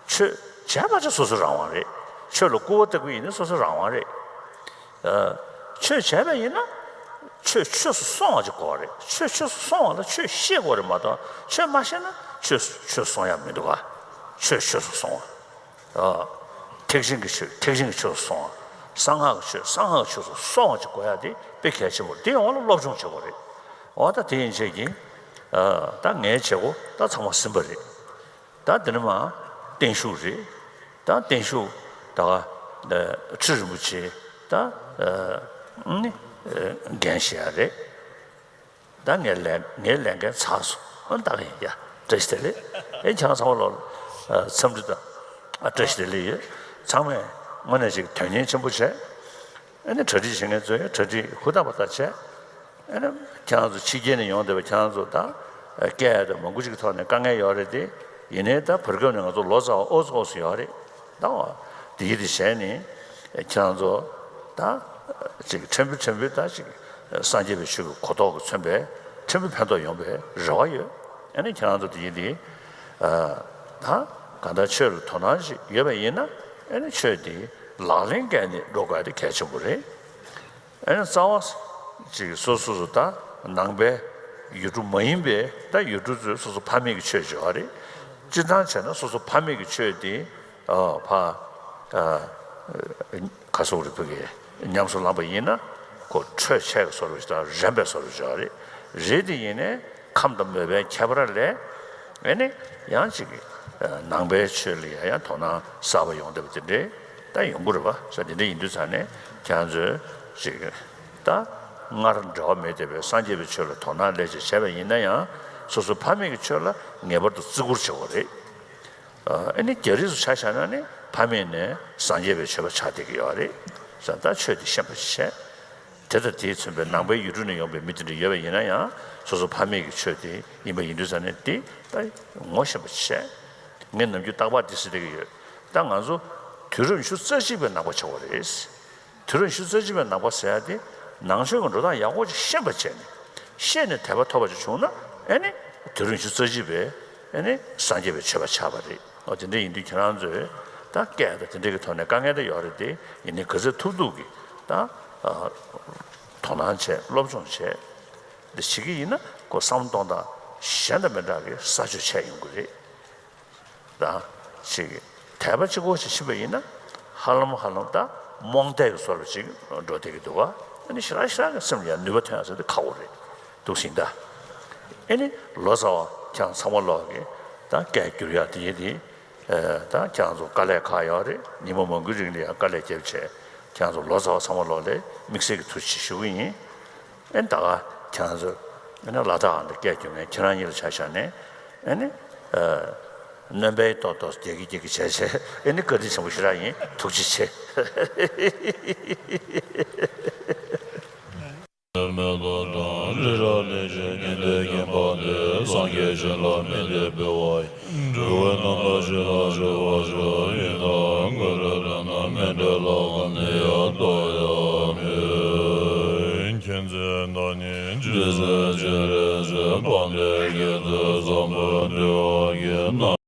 ཆོས་བྱས་པ་ཅིག་སོ་སོ་རང་དབང་རེད། ཆོས་ལ་སྐུར་བ་བཏབ་ཀྱི་ཡིན་ན་སོ་སོ་རང་དབང་རེད། ཨ། ཆོས་བྱས་པ་ཡིན་ན་ཆོས་ཆོས་སུ་སོང་བ་ཅིག་དགོས་རེད། ཆོས་ཆོས་སུ་སོང་བ་ལ་ཆོས་ཤེས་དགོས་རེད་མ་གཏོགས། ཆོས་མ་ཤེས་ན་ཆོས་ཆོས་སོང་ཡག་མི་འདུག་ག། ཆོས་ཆོས་སུ་སོང་བ། ཨ། ཐེག་ཆེན་གྱི་ཆོས་ཐེག་ཆེན་གྱི་ཆོས་སུ་སོང་བ། གསང་སྔགས་ཀྱི་ཆོས་གསང་སྔགས་ཀྱི་ཆོས་སུ་སོང་བ་ཅིག་དགོས་ཡག་དེ་དཔེ་གལ་ཆེན་པོ་རེད། དེ་ཡོངས་ལ་སློབ་སྦྱོང་བྱེད་དགོས་རེད། འོ། ད་དེ་ཡན་ཆད་ཀྱིས། ཨ། ད་ངའི་བྱེད་སྒོ་ད་ཚང་མ་ཟིན་པ་རེད། ད་འདི་ནས་མར་བརྟན་བཞུགས་རེད། ད་བརྟན་བཞུགས་ད་ག་ཁྲི་རིན་པོ་ཆེ་ད་ནི་འགན་བཞེས་ཡག་རེད། ད་ངའི་ལས་ངའི་ལས་འགན་ཚར་སོང་། ཨ། ད་ག་ཡིན་ཡ། བཀྲ་ཤིས་བདེ་ལེགས། ཨེ། ཁྱེད་རང་ཚང་མ་ལོ་འཚམས་འདྲི་དང་། ཨ། བཀྲ་ཤིས་བདེ་ལེགས་ཡོད། ཚང་མས་དངོས་གནས་ཅིག་དོན་གཉེར་ཆེན་པོ་བྱས། ཨ་ནི་གྲ་སྒྲིག་བྱེད་མཁན་ཚོས་གྲ་སྒྲིག་ཧུར་ཐག་པ་ཐག་བྱས། ཨ་ནི་ཁྱེད་རང་ཚོ་ཕྱི་རྒྱལ་ནས་ཡོང་བསྡད་པ་ཁྱེད་རང་ཚོ་ད་སྐད་ཡག་དང་མང་པོ་ཅིག་གི་ཐོག་ནས་དཀའ་ངལ་ཡོད་རེད་དེ། ཡིན་ནའི་ད་བར་སྐབས་ནས་ང་ཚོ་ལོ་ཙཱ་བ་ཨོ་ཙི་ཨོ་ཙི་ཡོད་རེད། ད་འོ་དེ་ཡིད་དེ་བྱས་ནས་ཁྱེད་རང་ཚོ་ད་ཅིག་ཕྲན་བུ་ཕྲན་བུ་ད་ཅིག་སངས་རྒྱས་པའི་ཆོས་ཀྱི་གོ་རྟོགས་ཀྱིས་མཚོན་པའི་ཕྲན་བུ་ཕན་ཐོགས་ཡོང་བའི་རེ་བ་ཡོད། ཨ་ནི་ཁྱེད་རང་ཚོ་དེ་ཡིད་དེ། ཨ། ད་གང་ལྟར་ཆོས་ལ་དོ་སྣང་ཞིག་ཡོད་པ་ཡིན་ན། ཨེ་ནི་ཆོས་དེ་ལག་ལེན་བཀལ་ནས་འགྲོ་དགོས་དེ་གལ་ཆེན་པོ་རེད། ཨེ་ནི་རྩ་བ་ཅིག་སོ་སོ་སོ་ད་ནང་པའི་ཡུལ་གྲུ་མ་ཡིན་པའི་ད་ཡུལ་གྲུ་ཚོས་སོ་སོ་ཕ་མེས་ཀྱི་ཆོས་བྱེད་པ་རེད། སྤྱིར་བཏང་བྱས་ན་སོ་སོ་ཕ་མེས་ཀྱི་ཆོས་དེ་ཨ་ཕ་ཨ་ག་སོགས་རིགས་ཕུད་ཀྱི་ཉམས་སུ་བླངས་པ་ཡིན་ན། ཁོ་འཕྲོད་ཆད་ཀྱི་བཟོ་འདྲ་ཞིག་དང་རན་པའི་བཟོ་འདྲ་ཞིག་རེད། རེད་དེ་ཡིན་ནའི་ཁམས་དང་མོས་པའི་ཁྱད་པར་ལས། ཨེ་ནི་ཡང་ཅིག་ནང་པའི་ཆོས་ལ་ཡང་ཡང་དོ་སྣང་གསར་པ་ཡོང་བསྡད་པ་དེ་འདྲས་ད་ཡོང་གི་རེད་པ། ས་དེ་འདྲ་ཡིན་དུས་ཙང་ནས་ཁྱེད་ཚོས་ཅིག་ད་སྔར་འབྲེལ་བ་མེད་བསྡད་པའི་སངས་རྒྱས་པའི་ཆོས་ལ་དོ་སྣང་ལས་ཅིག་བྱས་པ་ཡིན་ན་ཡང་། སོ་སོ་ཕ་མེས་ཀྱི་ཆོས་ལ་ངེས་པར་དུ་བརྩི་བཀུར་བྱེད་དགོས་རེད། ཨ་ནི་རྒྱ་རིགས་སུ་ཆ་བཞག་ན་ནི་ཕ་མེས་ནས་སངས་རྒྱས་པའི་ཆོས་པ་ཆགས་བསྡད་ཀྱི་ཡོད་རེད། ས་ད་ཆོས་དེ་ཤེས་པ་བྱས། དེ་དང་དེས་མཚོན་པའི་ནང་པའི་ཡུལ་གྲུ་ནས་ཡོང་པའི་མི་དེ་འདྲ་ཡོད་པ་ཡིན་ན་ཡང་། སོ་སོ་ཕ་མེས་ཀྱི་ཆོས་དེ་ཡིན་པ་ཡིན་དུས་ཙང་ནས་དེ་ད་ངོ་ཤེས་པ་བྱས། ངས་ནམ་རྒྱུན་རྟག་པར་འདི་ཟེར་བསྡད་ཀྱི་ཡོད། ད་ང་ཚོ་དུས་རབས་ཉི་ཤུ་རྩ་གཅིག་པའི་ནང་པ་ཆགས་པ་རེད། དུས་རབས་ཉི་ཤུ་རྩ་གཅིག་པའི་ནང་པ་ཟེར་ཡ་དེ་ནང་ཆོས་ཀྱི་འགྲོ་སྟངས་ཡག་པོ་ཅིག་ཤེས་པ་བྱས་ནས། ཤེས་ནས་དད་པ་ཐོབ་པ་ཅིག་བྱུང་ན། ཨེ་ནི་དུས་རབས་ཉི་ཤུ་རྩ་གཅིག་པའི་ཨེ་ནི་སངས་རྒྱས་པའི་ཆོས་པ་ཆགས་པ་རེད། འོ་དེ་འདྲ་ཡིན་དུས་ཁྱེད་རང་ཚོས་ད་སྐད་དང་དེ་འདྲ་གི་ཐོག་ནས་དཀའ་ངལ་ད་ཡོད་རེད་དེ། ཡིན་ནའི་ག་ཚོད་ཐུབ་ཐུབ་ཀྱིས་ད་ཨ་དོ་སྣང་བྱས། སློབ་སྦྱོང་བྱས། འདི་བྱེད་ཀྱི་ཡིན་ན་ཁོ་བསམ་བློ་གཏོང་སྟངས་གཞན་དང་མི་འདྲ་གི་གསར་བཅོས་བྱས་ཡོང་གི་རེད། རང་ཞིག་དད་པ་གཅིག་པོ་ཞིག་ཕྱིན་པ་ཡིན་ན། ཧ་ལམ་ཧ་ལམ་ད་རྨོངས་དད་ཀྱི་བཟོ་འདྲ་ཅིག་འགྲོ་བསྡད་ཀྱི་འདུག་ག་ཨ་ནི་ཞེ་དྲག་ཞེ་དྲག་གི་སེམས་ལ་ཡང་ནུས་པ་ཐོན་ཡ་ཟེར་དེ་ཁག་པོ་རེད། འདུག་ཟིན་ད། ཨེ་ནི་ལོ་ཙཱ་བ་ཁྱེད་ཚང་མ་ལོག་གི་ད་སྐད་བསྒྱུར་ཡ་དེ་ཡིན་དེ། ད་ཁྱེད་ཚོ་དཀའ་ལས་ཁག་ཡོད་རེད། ཉི་མ་མང་པོའི་རིང་ལ་ཡང་དཀའ་ལས་བརྒྱབ་བྱས། ཁྱེད་ཚོ་ལོ་ཙཱ་བ་ཚང་མ་ལོག་ལ་དམིགས་བསལ་གྱི་ཐུགས་རྗེ་ཆེ་ཞུ་གི་ཡིན། ཨེ་ད་ག་ཁྱེད་ཚོ་ཨེ་ན་ལ་དྭགས་འདི་སྐད་རྒྱུག་མཁན་ཁྱེད་རང་གཉིས་ལ་ཆ་བཞག་ནས། ཨེ་ནི་ཨ་སྣོན་པའི་ཏོག་ཏོག་རྒྱག་གི་རྒྱག་གི་བྱས་བྱས། ཨེ་ནི་བཀའ་དྲིན་ཆེན་པོ་ཞེ་དྲག་ཡིན། ཐུགས་རྗེ་ཆེ། མེ་ཏོག་དང་རི་རབ་ལེགས་བཤད་ཀུན་ལས་མཁྱེན་པ་འདི། སངས་རྒྱས་ཆོས་ལ་སྨིན་ཏེ་འབུལ་བ་ཡིན། འགྲོ་བའི་རྣམ་ཐར་ཆོས་ལ་སྤྱོད་པ་སྤྱོད་ཡིན་ད། འགོས་ནད་ལས་ན་མི་འབྲལ་ལ་ནི་ཡང་ལྟོས་ཡང་མེད། མཁྱེན་བརྩེ་བདག་ཉིད་ཇི་སྲིད་ཅི་རིགས་སུ། དཔལ་ལྡན་དགེ་ཚུལ་བཟང་པོ་འདུལ་བ་གིས། ན་